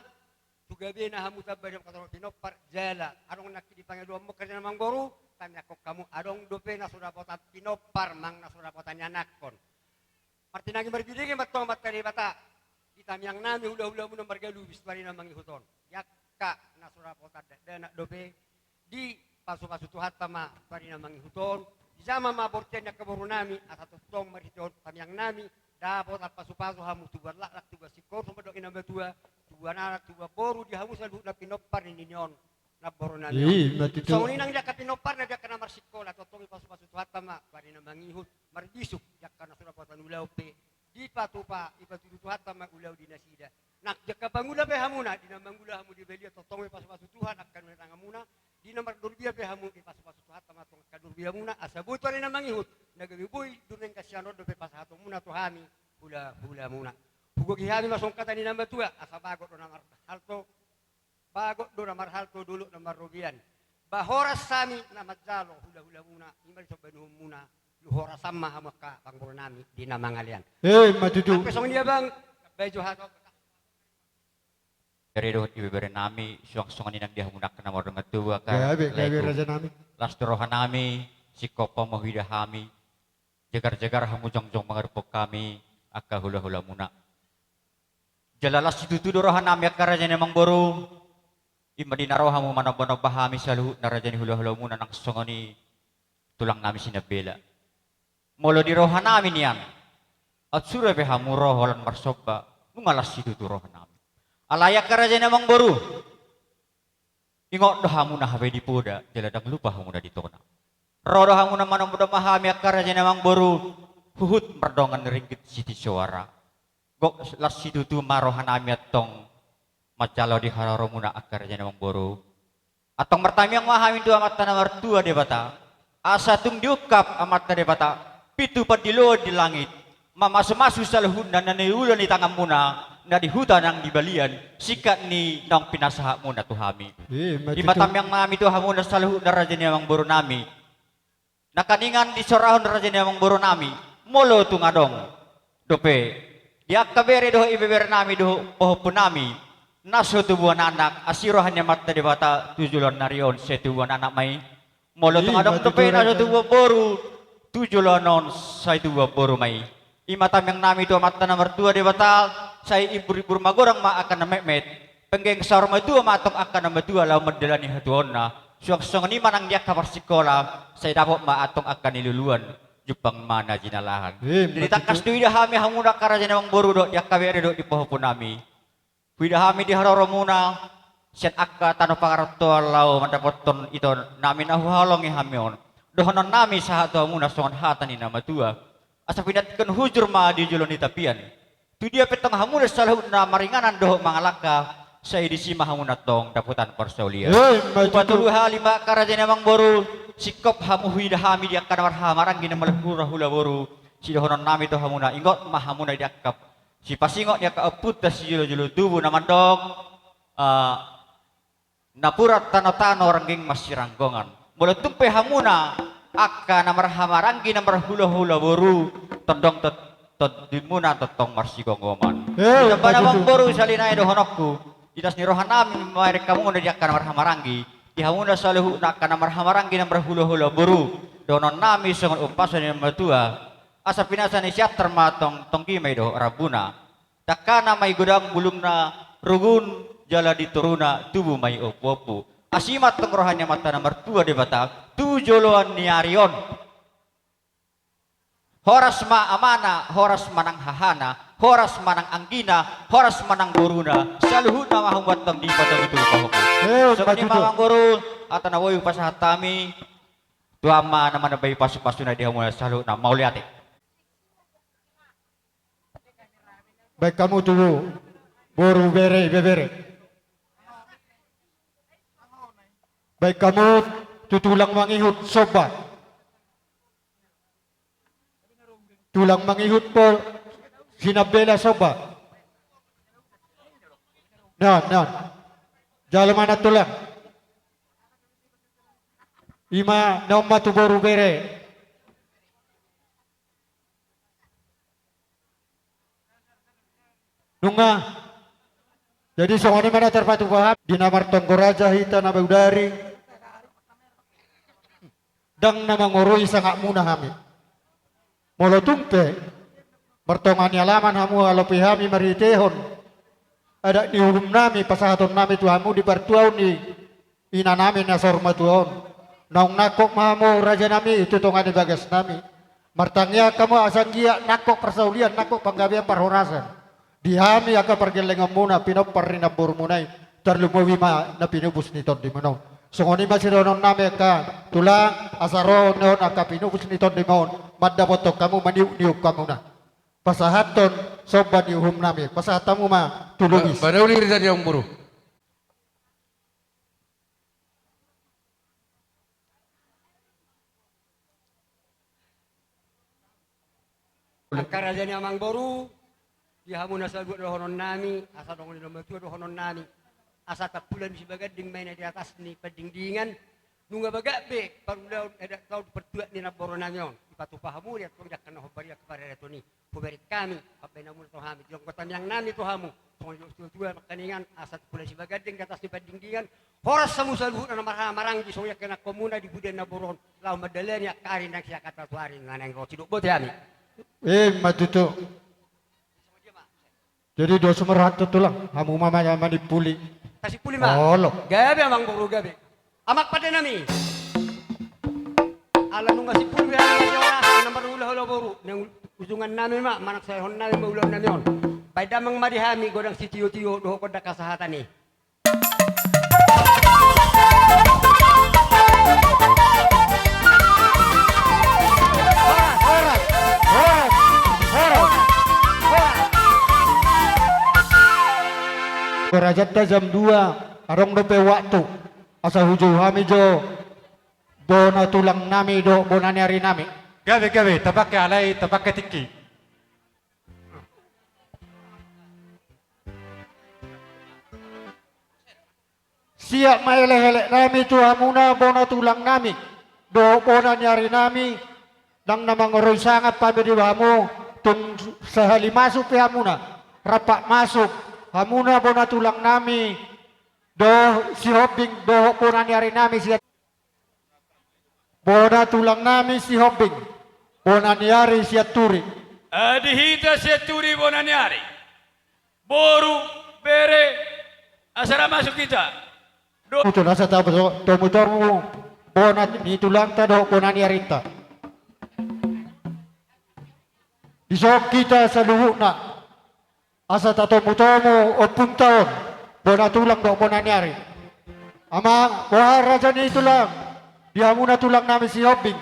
tu gabena hamu tamba di angka tolap pinompar, jala adong nangkin di pangidoanmu angka raja ni amangboru, tangiangkon hamu adong dope na so dapotan pinompar, manang na so dapotan ianakhon. Martinangi marbinege ma tong Amanta Debata di tangiang nami hula-hulamuna marga Lubis tu ari na mangihut on. Di angka na so dapotan dakdanak dope, dipasu-pasu Tuhanta ma tu ari na mangihut on, dijama ma bortian ni angka boru nami, asa tongtong marhitehon tangiang nami, dapotan pasu-pasu hamu tubuan laklak tubuan singkoru, songon dok ni na matua, tubuan anak tubuan boru di hamu saluhutna pinompar ni nini on, namboru nami on. I ma tutu. Songon i nang di angka pinomparna, di angka na marsingkola, tongtong dipasu-pasu Tuhanta ma tu ari na mangihut, marbisuk di angka na so dapotan ulaon pe, dipatupa, dipatudu Tuhanta ma ulaon di nasida. Nang di angka pangula pe hamuna, di na mangula hamu di balian, tongtong dipasu-pasu Tuhan angka na tanganmuna, di na mardorbia pe hamu, dipasu-pasu Tuhanta ma tong angka dorbiamuna, asa boi tu ari na mangihut, na gabe boi dumenggan sian on dope pasahatonmuna tu hami hula-hulamuna. Hugohi hami ma songon hata ni na matua, asa bagot do na marhalto, bagot do na marhalto, dolok na marrobean. Ba horas hami na manjalo hula-hulamuna, i ma di somba ni uhumuna, lu horasan ma hamu angka amangboru nami di na mangalean. I ma tutu. Angka songon i abang, baen jo hata. Jadi dohot ibebere nami, suang songon i nang di hamuna angka na mardongan tubu angka. Gabe, gabe raja nami. Las do roha nami, singkop hamu huida hami, jagar-jagar hamu jongjong mangadophon hami angka hula-hulamuna. Jala las situtu do roha nami angka raja ni amangboru, i ma di na ro hamu manomba-nomba hami saluhutna raja ni hula-hulamuna nang songon i tulang nami Sinambela. Molo di roha nami nian, aut sura pe hamu ro holan marsomba, nunga las situtu roha nami. Alai angka raja ni amangboru, ingot do hamuna hape di poda, jala ndang lupa hamuna di tona. Ro do hamuna manomba-nomba hami angka raja ni amangboru, huhut mardongan ringgit sitio soara. Gok las situtu ma roha nami antong manjalo di haroromuna angka raja ni amangboru. Antong martamiang ma hami tu Amanta na martua Debata, asa tung diungkap Amanta Debata pitu pandiloan di langit, mamasu-masu saluhutna na niula ni tanganmuna, na di huta nang di balian, singkat ni naung pinasahatmuna tu hami. I ma tutu. I ma tamiang nami tu hamuna saluhutna raja ni amangboru nami. Nangkiningan disorahon raja ni amangboru nami, molo tung adong dope di angka bere dohot ibebere nami dohot pahompu nami, na so tubuan anak, asi roha ni Amanta Debata tu joloan ni ari on sai tubuan anak ma i. Molo tung adong dope na so tubuan boru, tu joloan on sai tubuan boru ma i. I ma tamiang nami tu Amanta na martua Debata, sai imbur-imbur magodang ma angka na metmet. Penggeng saur matua ma antong angka na matua laho mandalani hatuaonna. Suang songon i ma nang di angka parsingkola, sai dapot ma antong angka niluluan, jumpang ma na jinalahan. Jadi tangkas do huida hami hamuna angka raja ni amangboru dohot di angka bere dohot di pahompu nami. Huida hami di haroromuna sian angka tano pangarantoan laho mandapothon ito nami na huhaholongi hami on. Dohonon nami sahat tu hamuna songon hata ni na matua, asa pinantikhon hujur ma di jolo ni tapian. Tu dia pe tong hamuna saluhutna maringanan dohot mangalangka, sai disi ma hamuna tong dapotan parsaulian. I ma tutu. Hupatolu hali ma angka raja ni amangboru, singkop hamu huida hami di angka na marhahamaranggi na malehura hula boru, sidohonon nami tu hamuna, ingot ma hamuna di angka sipasingot ni angka ompunta sijolo-jolo tubu na mandok, ah, napuran tano-tano rangging marsiranggongan. Molo tung pe hamuna angka na marhahamaranggi na marhulahula boru, tondong tot-, tondimuna tongtong marsigomgoman. Eh, Di tamba na begitu. Amangboru, sahali nai dohononku, di atas ni rohanami mamereng hamuna di angka na marhahamaranggi, di hamuna saluhutna angka na marhahamaranggi na marhulahula boru, dohononnami songon umpasa ni na matua: Asa pinasa ni Siantar ma tong-, tonggi ma i dohot rambuna. Tangkana ma i godang, bulungna rugun, jala di toruna tubu ma i ompuompu. Asi ma tong roha ni Amanta na martua Debata tu joloan ni ari on. Horas ma amana, horas ma nang hahana, horas ma nang anggina, horas ma nang boruna, saluhutna ma hamu antong dipatogitogihon. Eh, Songon i ma, Pak Tutu. Amangboru, hata na boi hupasahat hami, Tuhan ma na manambai pasupasuna di hamuna saluhutna. Mauliate. Baen hamu tu boru, bere, ibebere. Baen hamu tu tulang mangihut, somba. Tulang mangihut po, sinambela, somba. Naon, naon. Jalo ma na tulang. I ma, naon ma tu boru, bere. Nunga. Jadi songon i ma na tarpatupa hami, di na martonggo raja hita na baudari, ndang na mangorui sangapmuna hami. Molo tung pe martonga ni alaman hamu, alopi hami marhitehon adat ni uhumnami, pasahatonnami tu hamu di partuaon ni inanami na saur matua on. Naung nangkok ma hamu, rajanami, tu tonga ni bagasnami. Martangiang hamu asa anggiat nangkok parsaulian, nangkok panggabean parhorasan di hami angka pargellengonmuna, pinompar ni namborumuna i, tarlumobi ma na pinupus ni tondimuna on. Songon i ma sidohononnami angka tulang, asa ro on angka pinupus ni tondimuna on, mandapothon hamu, maniukniuk hamuna. Pasahathon somba ni uhumnami, pasahat hamu ma tu lobis. Ba-, banauli rita di amangboru. Angka raja ni amangboru, di hamu na saluhut dohononnami, asa songon i na matua dohononnami, asa tampulon ni sibaganding ma i na di atas ni pandingdingan, nunga bagak be parulaon adat, taon partuat ni namborunami on, dipatupa hamu di antong di angka na hombar i angka paradaton i. Hubereng hami pambahenanmuna tu hami, di anggo tangiangnami tu hamu, songon i do tu tua-tua nangkiningan, asa tampulon ni sibaganding di atas ni pandingdingan, horas hamu saluhutna na marhahamaranggi songon i angka ianakhonmuna di pudian na boru on, laho mandalani angka ari na sian hata tu ari na naeng ro. Sidok, botima. Ima tutu. Jadi dos ma rohanta tulang, hamu ma manimpuli. Tasimpuli ma. Olo. Gabe amangboru, gabe. Amang pandenami. Ala nunga simpul be hami na marhulahula boru, naeng ujungannami ma, manang suehonnami ma ulaonnami on. Baen damang ma di hami godang sitiotio dohot gondang hasahatan i. Horas, horas, horas, horas, horas. Rajanta jam dua, adong dope waktu. Asa hujou hami jo bona tulangnami dohot bona ni arinami. Gabe, gabe, tapangke alai, tapangke tingki. Siap ma elekeleknami tu hamuna bona tulangnami dohot bona ni arinami, ndang na mangorui sangap hami di hamu, tung sahali masuk pe hamuna, rap masuk hamuna bona tulangnami dohot Sihombing dohot bona ni arinami Sian-, bona tulangnami Sihombing, bona ni ari Sianturi. Adi hita Sianturi bona ni ari. Boru, bere, asa ra masuk hita. Do- Betul, asa ta-, tomutomu bona ni tulangta dohot bona ni arinta. Dison hita saluhutna. Asa tatomutomu ompunta on, bona tulang dohot bona ni ari. Amang, boha raja ni tulang, di hamuna tulangnami Sihombing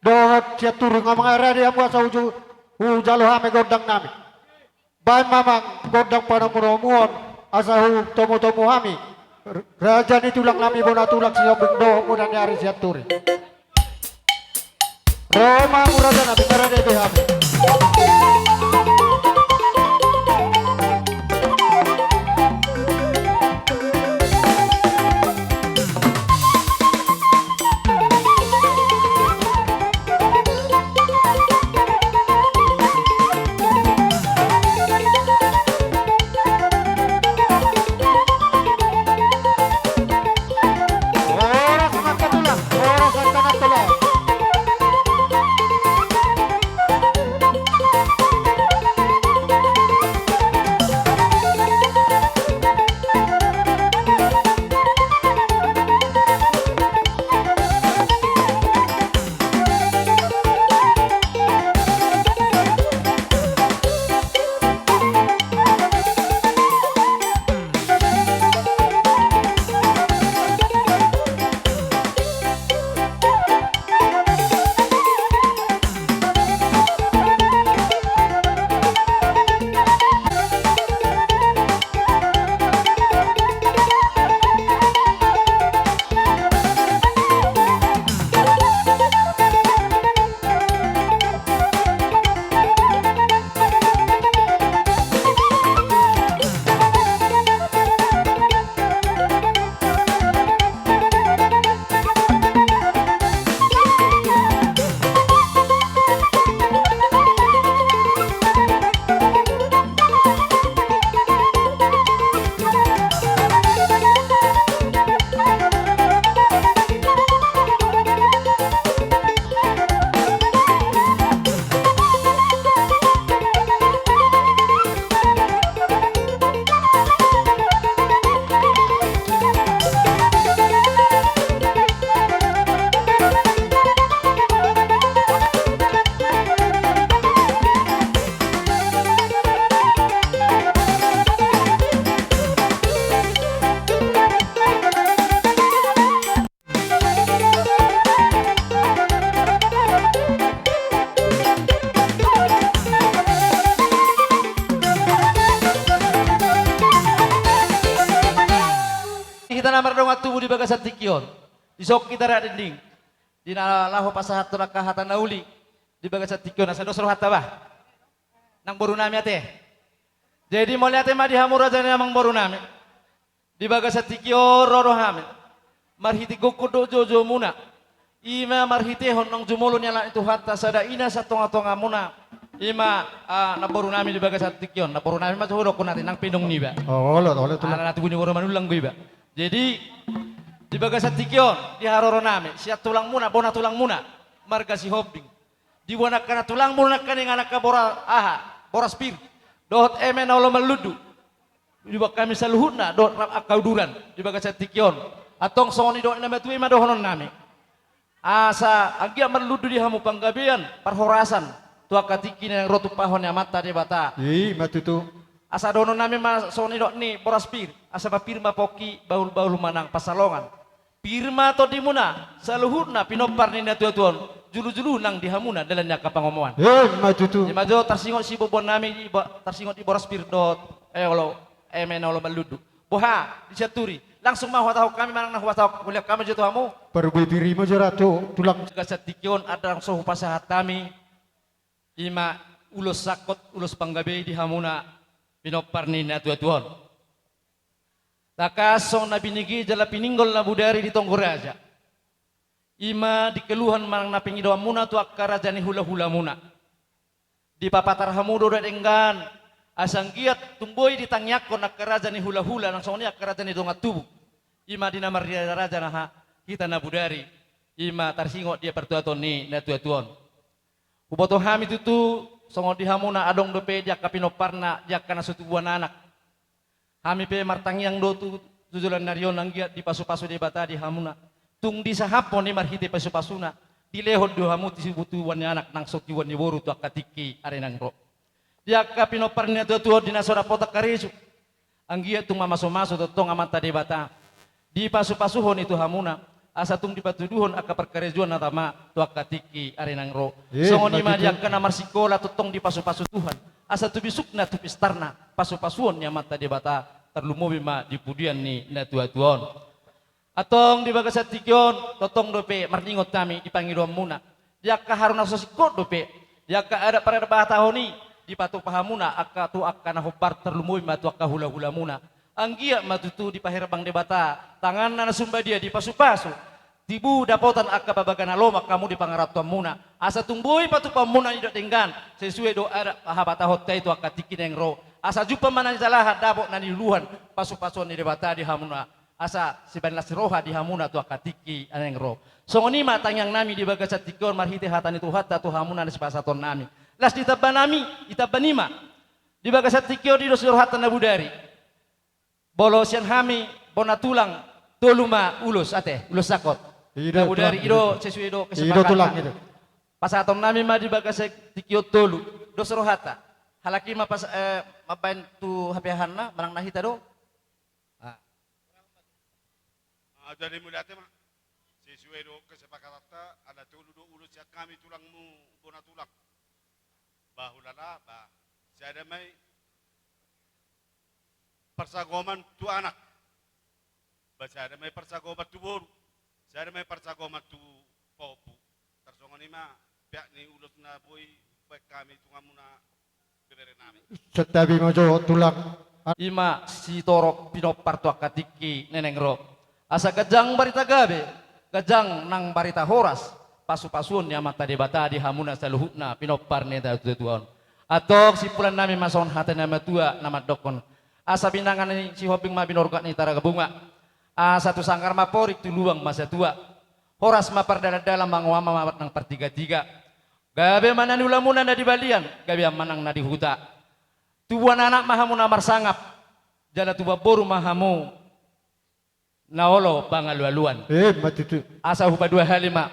dohot Sianturi, nga mangarade hamu asa huju-, hujalo hami gondangnami. Baen ma amang gondang panomunomuon, asa hutomutomu hami. Raja ni tulangnami bona tulang Sihombing dohot bona ni ari Sianturi. Ro ma hamu rajanami, tarade be hami. Na mardongan tubu di bagasan tingki on. Dison hita rap dinding. Di na laho pasahathon angka hata na uli di bagasan tingki on, asa dos rohanta bah. Nang boru nami ate. Jadi mauliate ma di hamu raja ni amang boru nami. Di bagasan tingki on ro do hami. Marhite gokhon dohot joujou muna. Ima marhitehon naung jumolo ni halak ni Tuhanta sada ina satonga-tonga muna. Ima, ah, na boru nami di bagasan tingki on. Na boru nami ma jo hudokhon ate, nang pinong niba. Olo, olo, tulang. Ala na tubu ni boru manullang do iba. Jadi, di bagasan tingki on, di haroro nami, sian tulang muna, bona tulang muna, marga Sihombing. Diboan angka na tulang muna nangkaningan angka bora, aha, boras pir. Dohot eme na olo marlundu. Diboan hami saluhutna, dohot rap angka uduran, di bagasan tingki on. Antong songon nidok ni na matua i ma dohonon nami. Asa anggiat marlundu di hamu panggabean, parhorasan, tu angka tingki na naeng ro tumpahon ni Amanta Debata. I ma tutu. Asa dohonon nami ma songon nidok ni boras pir, asa pir ma pongki, bahul-bahul ma nang pansalongan. Pir ma tondimuna, saluhutna pinompar ni natua-tua on, julu-julu nang di hamuna dalan ni angka pangomoan. I ma tutu. I ma jo tarsingot siboboan nami, i ba-, tarsingot di boras pir dohot, eh, olo, eme na olo marlundu. Boha, di Sianturi. Langsung ma huhatahon hami manang na huhatahon, huliat hami jo tu hamu. Parbue pir i ma jo ra tu tulang. Di bagasan tingki on, adong so hupasahat hami. Ima ulos sangkot, ulos panggabe di hamuna pinompar ni natua-tua on. Tangkas songon na binege jala pininggol na bodari di tonggo raja. Ima di keluhan manang na pangidoan muna tu angka raja ni hula-hula muna. Dipapatar hamu do denggan, asa anggiat tung boi ditangiangkon angka raja ni hula-hula nang songon i angka raja ni dongan tubu. Ima di na marraja-raja na ha, hita na bodari, ima tarsingot di partuaton ni natua-tua on. Huboto hami tutu, songon di hamuna adong dope di angka pinomparna, di angka na so tubuan anak. Hami pe martangiang do tu, tu joloan ni ari on anggiat dipasu-pasu Debata di hamuna. Tung disahaphon i marhite pasu-pasuna, dilehon do hamu tu tubuan ni anak nang so tubuan ni boru tu angka tingki ari naeng ro. Di angka pinompar ni natua-tua on di na so dapotan karejo. Anggiat tung mamasu-masu tongtong Amanta Debata. Dipasu-pasuhon i tu hamuna, asa tung dipatuduhon angka parkarejoan na tama tu angka tingki ari naeng ro. Eh, songon i ma di angka na marsikola tongtong dipasu-pasu Tuhan. Asa tu bisukna tu pistarna, pasu-pasuon ni Amanta Debata, tarlumobi ma di pudian ni natua-tua on. Antong di bagasan tingki on, tongtong dope marningot hami di pangidoan muna. Di angka haru na so singkop dope, di angka adat paradatahon i, dipatupa hamuna angka tu angka na hombar tarlumobi ma tu angka hula-hula muna. Anggiat ma tutu dipaherbang Debata, tanganna na sumbadia dipasu-pasu. Tibu dapotan angka pabagana lomak hamu di pangarantoan muna. Asa tung boi patupaon muna nidok denggan, sesuai do adat habatahonta i tu angka tingki naeng ro. Asa jumpang ma na nijalahan dapot na niluluhan, pasu-pasuon ni Debata di hamuna. Asa sibaen las ni roha di hamuna tu angka tingki naeng ro. Songon i ma tangiang nami di bagasan tingki on marhite hata ni Tuhanta tu hamuna na sipasahaton nami. Las ditamba nami, ditamba nima. Di bagasan tingki on didos ni rohanta na bodari. Molo sian hami, bona tulang, tolu ma ulos, ate, ulos sangkot. I do na bodari, tulang, i do, i do. Sesuai do, i do kesepakatan. Tulang, i do. Pasahaton nami ma di bagasan tingki on tolu. Dos rohanta. Halak i ma pas, eh, mambaen tu hapeahanna, manang na hita do. Ah. Ah, jadi mauliate ma. Sesuai do kesepakatanta, ala tolu do ulos sian hami tulangmu bona tulang. Ba hulala, ba sada ma i parsagoman tu anak. Ba sada ma i parsagoman tu boru. Sada ma i parsagoman tu pahompu. Tarsongon i ma peak ni ulos na boi baen hami tu hamuna. Santabi ma jo tulang. Ima sitorop pinompar tu angka tingki na naeng ro. Asa ganjang barita gabe, ganjang nang barita horas, pasu-pasuon ni Amanta Debata di hamuna saluhutna pinompar ni natua-tua on. Antong simpulan nami ma songon hata ni na matua na mandokkon. Asa binanga ni Sihombing ma binorgak ni Tarabunga. Asa tu sanggar ma porik tu lubang ma satua. Horas ma pardalan-dalan mangoan ma nang partiga-tiga. Gabe ma na niulamuna na di balian, gabean ma nang na di huta. Tubuan anak ma hamu na marsangap, jala tubuan boru ma hamu na olo pangalualuan. Eh, ma tutu. Asa hupaduahali ma.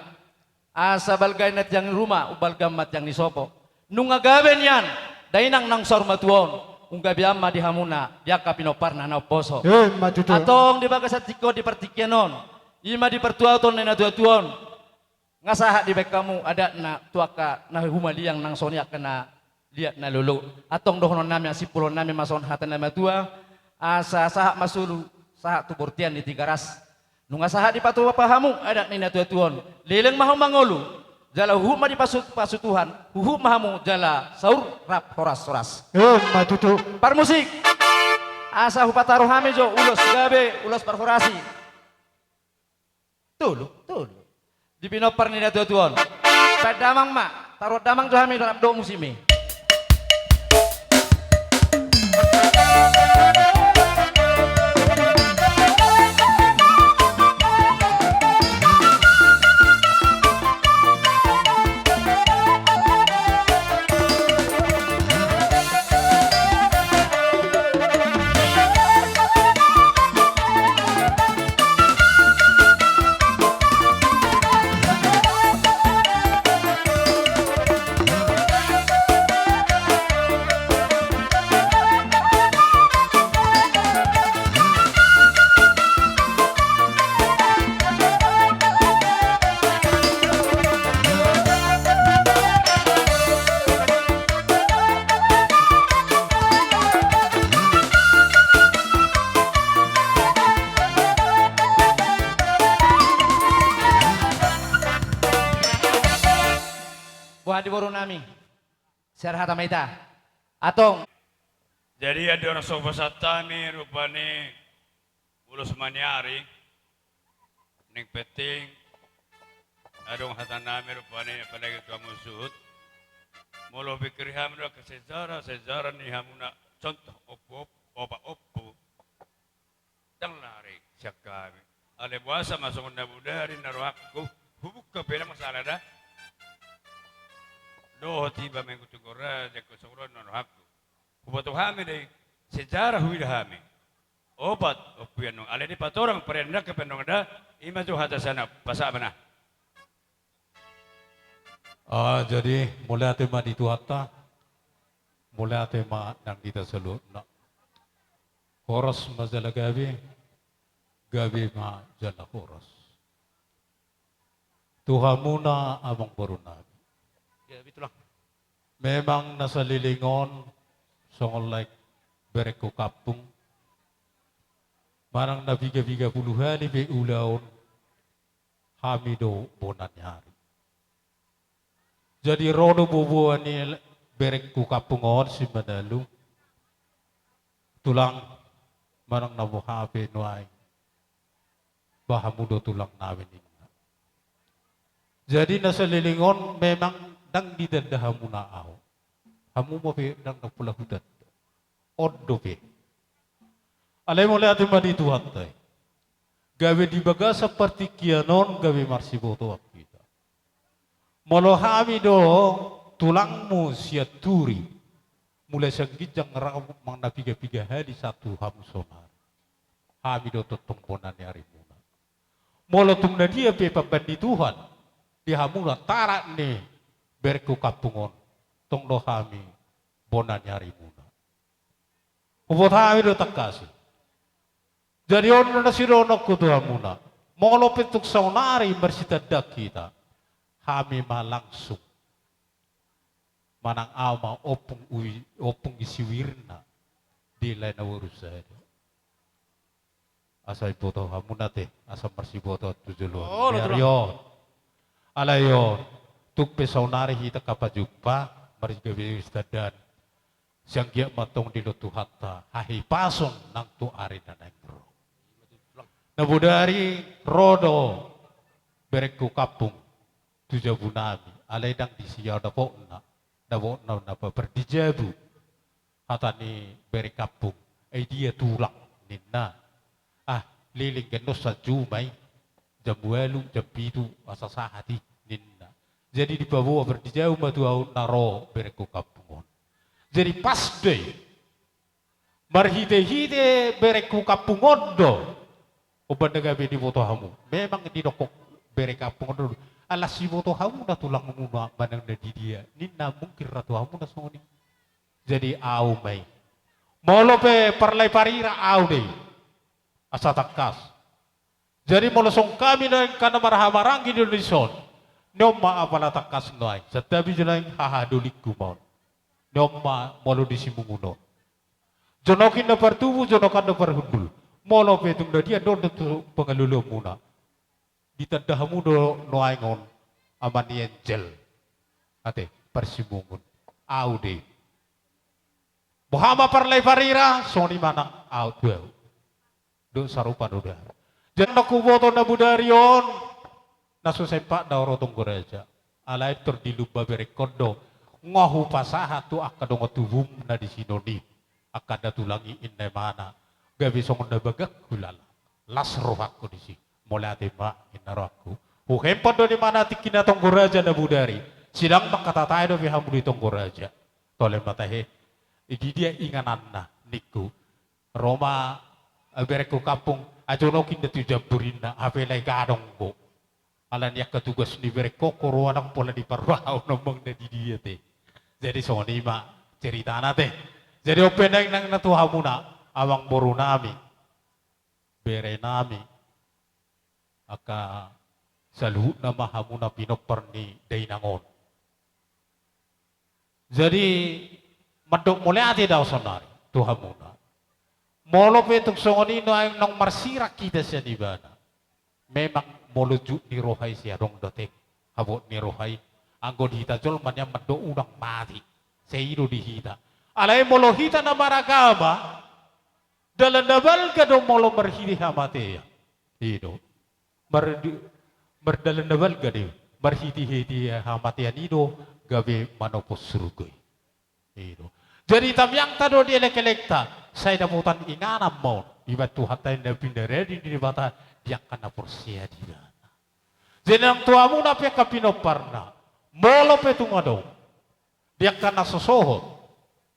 Asa balga i na tiang ni ruma, umbalga ma tiang ni sopo. Nunga gabe nian, dainang nang saur matua on, umgabean ma di hamuna, di angka pinomparna na umposo. Eh, ma tutu. Antong di bagasan tingki on di partingkian on, ima di partuaton ni natua-tua on. Nga sahat dibaen hamu adatna tu angka na humaliang nang songon i angka na liat na lolo. Antong dohonon nami, sipuhon nami ma songon hata ni na matua, asa sahat ma solu, sahat tu bortian ni Tigaras. Nunga sahat dipatupa hamu adat ni natuatua on, leleng ma hamu mangolu, jala huhut ma dipasupasu Tuhan, huhut ma hamu jala saur rap horashoras. Emma tutu. Parmusik. Asa hupataru hami jo ulos gabe, ulos parhorasi. Tolu, tolu. Di pinompar ni natuatua on. Baen damang ma, taruhon damang jo hami dalam do musim i. Boha di boru nami? Sian hata ma ita. Antong. Jadi adong na so pasahat hami rupani ulos maniari. Ning penting adong hata nami rupani apalagi tu hamu suhut. Molo pikiri hami do angka sejarah, sejarah ni hamuna contoh ompu, opat ompu. Ndang lari sian hami. Alai boasa ma songon na bodari na rohangku, hubuka pe ndang masalah da. Dohot iba mengkutu gora jangko songon na rohangku. Huboto hami do i sejarah huida hami. Opat ompu i annon alai dipatorang parian ndang pe annon da. Ima jo hata sian au, pasahat ma na. Ah, jadi mauliate ma di Tuhanta, mauliate ma nang di hita saluhutna. Horas ma jala gabe, gabe ma jala horas. Tu hamuna amangboru nami. Gabe tulang. Memang na saleleng on songon lae berengku kampung. Manang na piga-piga pulu hali pe ulaon, hami do bona ni ari. Jadi ro do boaboa ni berengku kampung on si Manalu. Tulang, manang na boha pe nuaeng, ba hamu do tulang nami ninna. Jadi na saleleng on memang ndang ditanda hamuna au. Hamu ma pe ndang na pola hutanda. On dope. Alai mauliate ma di Tuhanta i. Gabe di bagasan partingkian on gabe marsibotoan hita. Molo hami do tulangmu sian Turi, mulai sian ginjang rap manang na piga-piga hali sahat tu hamu saonari. Hami do tongtong bona ni arimuna. Molo tung na dia pe pambahen ni Tuhan di hamuna tarak ni berengku kampung on, tong do hami bona ni arimuna. Huboto hami do tangkas i. Jadi on do na sidohononku tu hamuna. Molo pe tung saonari marsitandaan hita, hami ma langsung. Manang au ma ompung ui-, ompung i siuirna di lae na boru sada. Asa iboto hamuna te, asa marsiboto tu joloan ni ari on. Alai on, tung pe saonari hita nga pajumpa, marsigabe sitandaan. Sai anggiat ma antong dilehon Tuhanta hahipason nang tu ari na naeng ro. Na bodari ro do berengku kampung tu jabu nami, alai ndang disi au dapotna, dapotna na paper di jabu. Hata ni bere kampung, "Ai dia tulang?" ninna. "Ah, leleng, ganjang sahat juma i, jam ualu, jam pitu, asa sahat i," ninna. Jadi dipaboa paper di jabu ma tu au na ro berengku kampung on. Jadi pas do i. Marhitehite berengku kampung on do. Umbahen na gabe diboto hamu. Memang didok bere kampung on do. Ala siboto hamu na tulangmuna manang na di dia. Ninna mungkin ra tu hamu na songon i. Jadi au ma i. Molo pe parlai parira au do i. Asa tangkas. Jadi molo songon hami na angka na marhahamaranggi di Indonesia on, nion ma apala tangkas nuaeng, santabi jo nuaeng hahadolingku ma on. Nion ma molo di Simungun on. Jonok inna partubu, jonok anda parhundul. Molo pe tung na dia do tu pangaluluanmuna, ditanda hamu do nuaeng on, Ama ni Angel. Ate, Parsimungun. Au do i. Boha ma parlai parira, songon i ma nang au tu au. Dohot sarupa do da. Jadi nang huboto na bodari on, na so sempat da ro Tonggo Raja. Alai tor di Lumban Berengkon do. Nga hupasahat tu angka dongan tubum na di sinon i. Angka na tulang i, inna imana. Gabe songon na bagak hulala. Las rohangku disi. Mauliate ma, inna rohangku. Huhempot do di mana tingki na Tonggo Raja na bodari. Sidang mangkatatai dope hamu di Tonggo Raja. Tole ma tahe. Di dia ingananna, ningku. Ro ma, eh, berengku kampung, ajonokin da tu jamburinna, hape lae gadong do. Ala ni angka tugas ni berengku, ro nang pola diparbahen on amang na di dia te. Jadi songon i ma ceritana te. Jadi on pe naeng nang na tu hamuna, amangboru nami, bere nami, angka saluhutna ma hamuna pinompar ni dainang on. Jadi, mandok mauliate do au saonari tu hamuna. Molo pe tung songon i nuaeng naung marsirang hita sian ibana. Memang molo jut ni roha i, sai adong do ate habot ni roha i. Anggo di hita jolma nian mandok unang mate. Sai i do di hita. Alai molo hita na maragama, dalan na balga do molo marhite hamatean. I do. Mar-, di-, mardalan na balga do i. Marhitehite hamatean i do gabe manopot surgo i. I do. Jadi tamiangta do di elekelekta, sai dapotan inganan ma on. Dibahen Tuhanta i na pinarade ni Debata di angka na porsea di ibana. Jadi nang tu hamuna pe angka pinomparna, molo pe tung adong di angka na so sohot,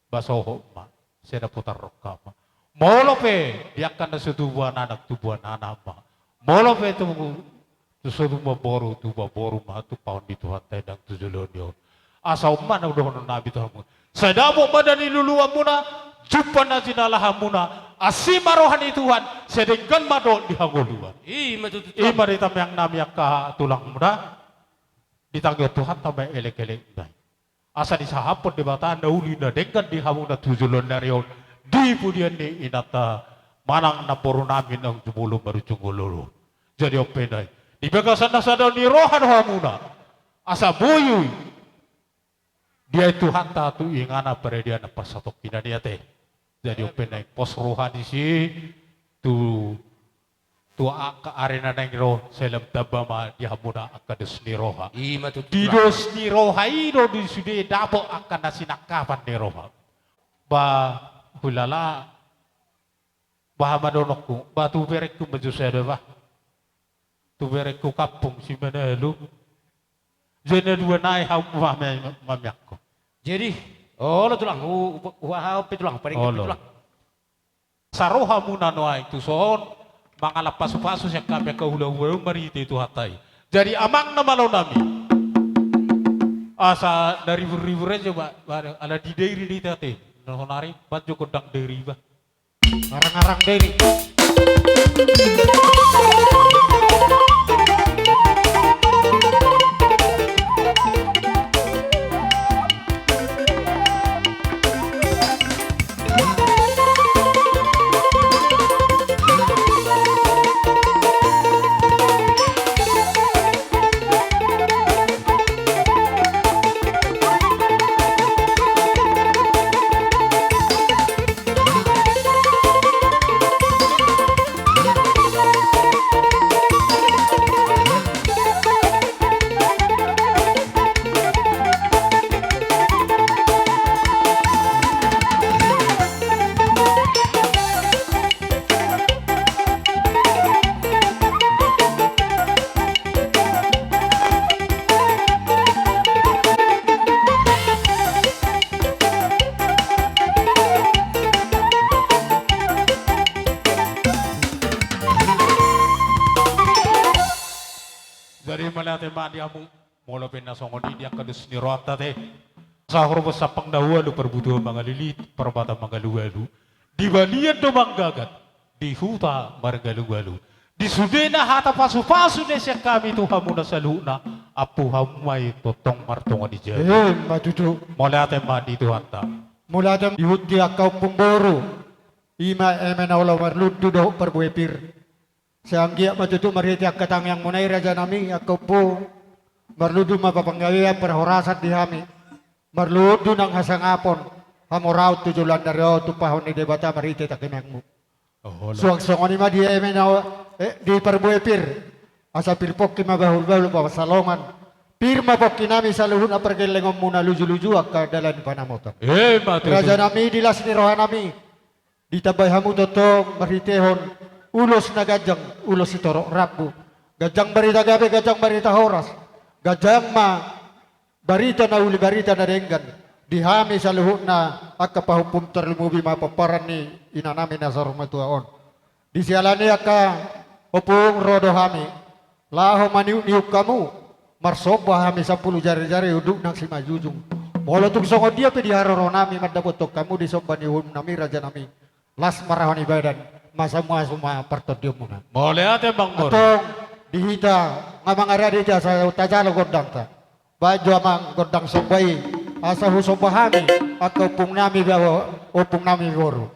ba sohot ma, sai dapotan rongkap ma. Molo pe di angka na so tubuan anak, tubuan anak ma. Molo pe tu, tu so tubuan boru, tubuan boru ma, tumpahon ni Tuhanta i nang tu joloan ni on. Asa on ma na hudohonon nami tu hamu. Sai dapot ma na niluluanmuna, jumpang na jinalahanmuna, asi ma roha ni Tuhan, sai denggan ma dohot di hangoluan. I ma tutu. I ma di tamiang nami angka tulangmuna. Ditangihon Tuhanta ma elekelekna i. Asa disahaphon Debata na uli na denggan di hamuna tu joloan ni ari on, di pudian ni inanta manang namboru nami naung jumolo marujung ngolu on. Jadi on pe nai, di bagasan na sada ni roha do hamuna, asa boi dibahen Tuhanta tu inganan, paradianan, parsatongkinan i ate. Jadi on pe naeng pos roha disi tu, tu angka ari na naeng ro, sai lam tamba ma di hamuna angka dos ni roha. I ma tutu. Di dos ni roha i do di sude dapot angka na sinangkapan ni roha. Ba, hulala, ba aha ma dohononku, ba tu berengku ma jo sada ba. Tu berengku kampung Simanalu. Jadi na dua nai hamu ma, ma, ma, mamiakku. Jadi, olo tulang, hu, hu, hu, aha pe tulang, parenggan pe tulang. Olo. Asa ro hamuna nuaeng tuson, mangalap pasupasu sian hami angka hulahula on marhite Tuhanta i. Jadi amang na malo nami. Asa na ribur-ribur aja, ba, ba, ala di dairi do hita ate. Na sonari, ba jo gondang dairi ba. Ngarang-ngarang dairi. Jadi mauliate ma di hamu. Molo pe na songon i di angka dos ni rohanta ate. Sahat tu sampang na ualu, parbutuhan mangalilit, parmata mangalualu. Di balian do manggagat, di huta margalugalu. Di sudena hata pasupasu na sian hami tu hamuna saluhutna, ampu hamu ma i tongtong martonga di jabu. Eh, ma tutu. Mauliate ma di Tuhanta. Mauliate ma di huta, di angka ompung boru. Ima eme na olo marlundu dohot parbue pir. Sai anggiat ma tutu marhite angka tangiangmuna i, rajanami, angka ompu, marlundu ma panggabean parhorasan di hami. Marlundu nang hasangapon, hamoraon tu joloan ni ari on, tumpahon ni Debata marhite tangiangmu. Oho, suang songon i ma di eme na, eh, di parbue pir. Asa pir pongki ma bahulbahul pansalongan. Pir ma pongkinami saluhutna pargellengonmuna, lujuluju angka dalan panamotan. Ima tutu. Rajanami, di las ni rohanami, ditambai hamu tongtong marhitehon ulos na ganjang, ulos sitorop rambu. Ganjang barita gabe, ganjang barita horas. Ganjang ma barita na uli, barita na denggan di hami saluhutna angka pahompum, tarlumobi ma pomparan ni inanami na saur matua on. Di siala ni i, angka ompung, ro do hami laho maniukniuk hamu. Marsomba hami sampulu jarijari, unduk nang simanjujung. Molo tung songon dia pe di haroronami mandapothon hamu di somba ni uhumnami, rajanami, las ma roha ni badan, masumasu ma partondionmuna. Mauliate, Amang Boru. Antong di hita nga mangaradei, asa tajalo gondangta. Baen jo, Amang, gondang somba i, asa husomba hami angka ompungnami, ba-, ompungnami boru.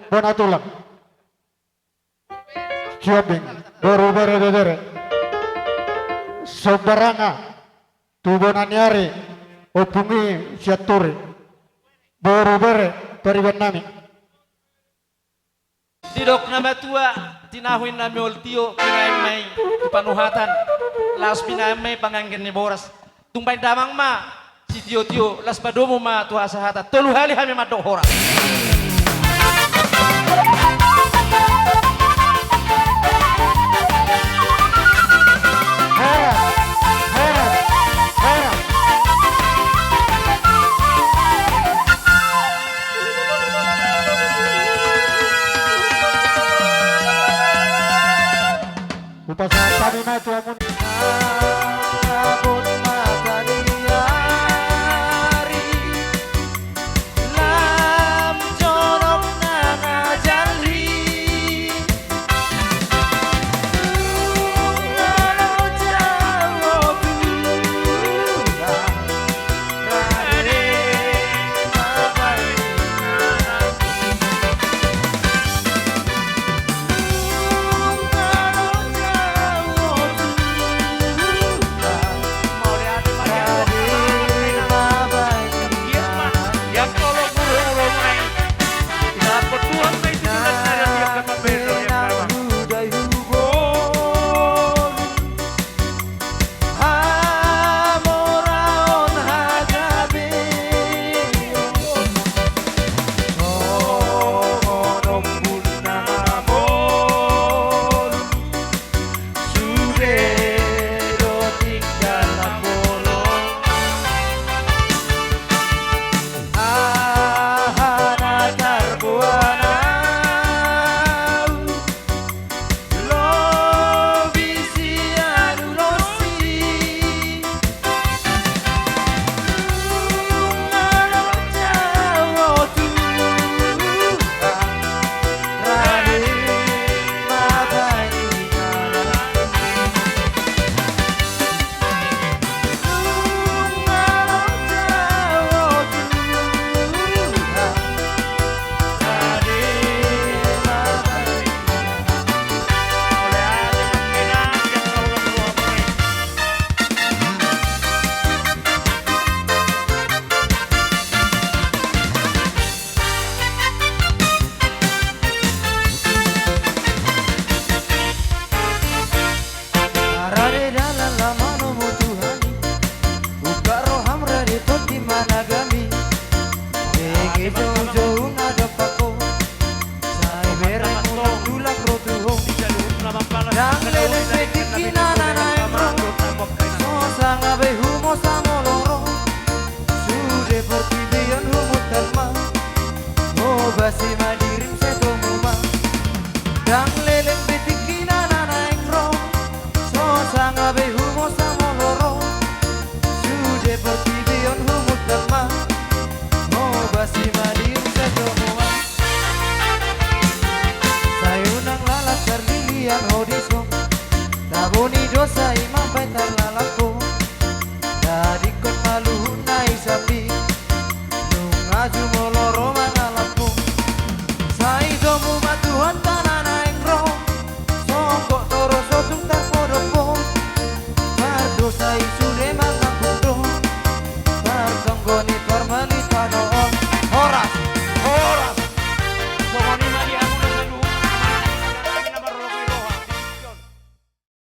Bona tulang. Siobing, boru, bere, bebere. Sombaranga, tu bona ni ari, ompung i Sianturi. Boru, bere, pariban nami. Didok na matua, tinahu inna miol tio, pinaen ma i tu panuhatan, laos pinaen ma i panganggen ni boras. Tung baen damang ma sitiotio, laos padomu ma tu hasahatan. Tolu hali hami mandok horas. Horas, horas, horas.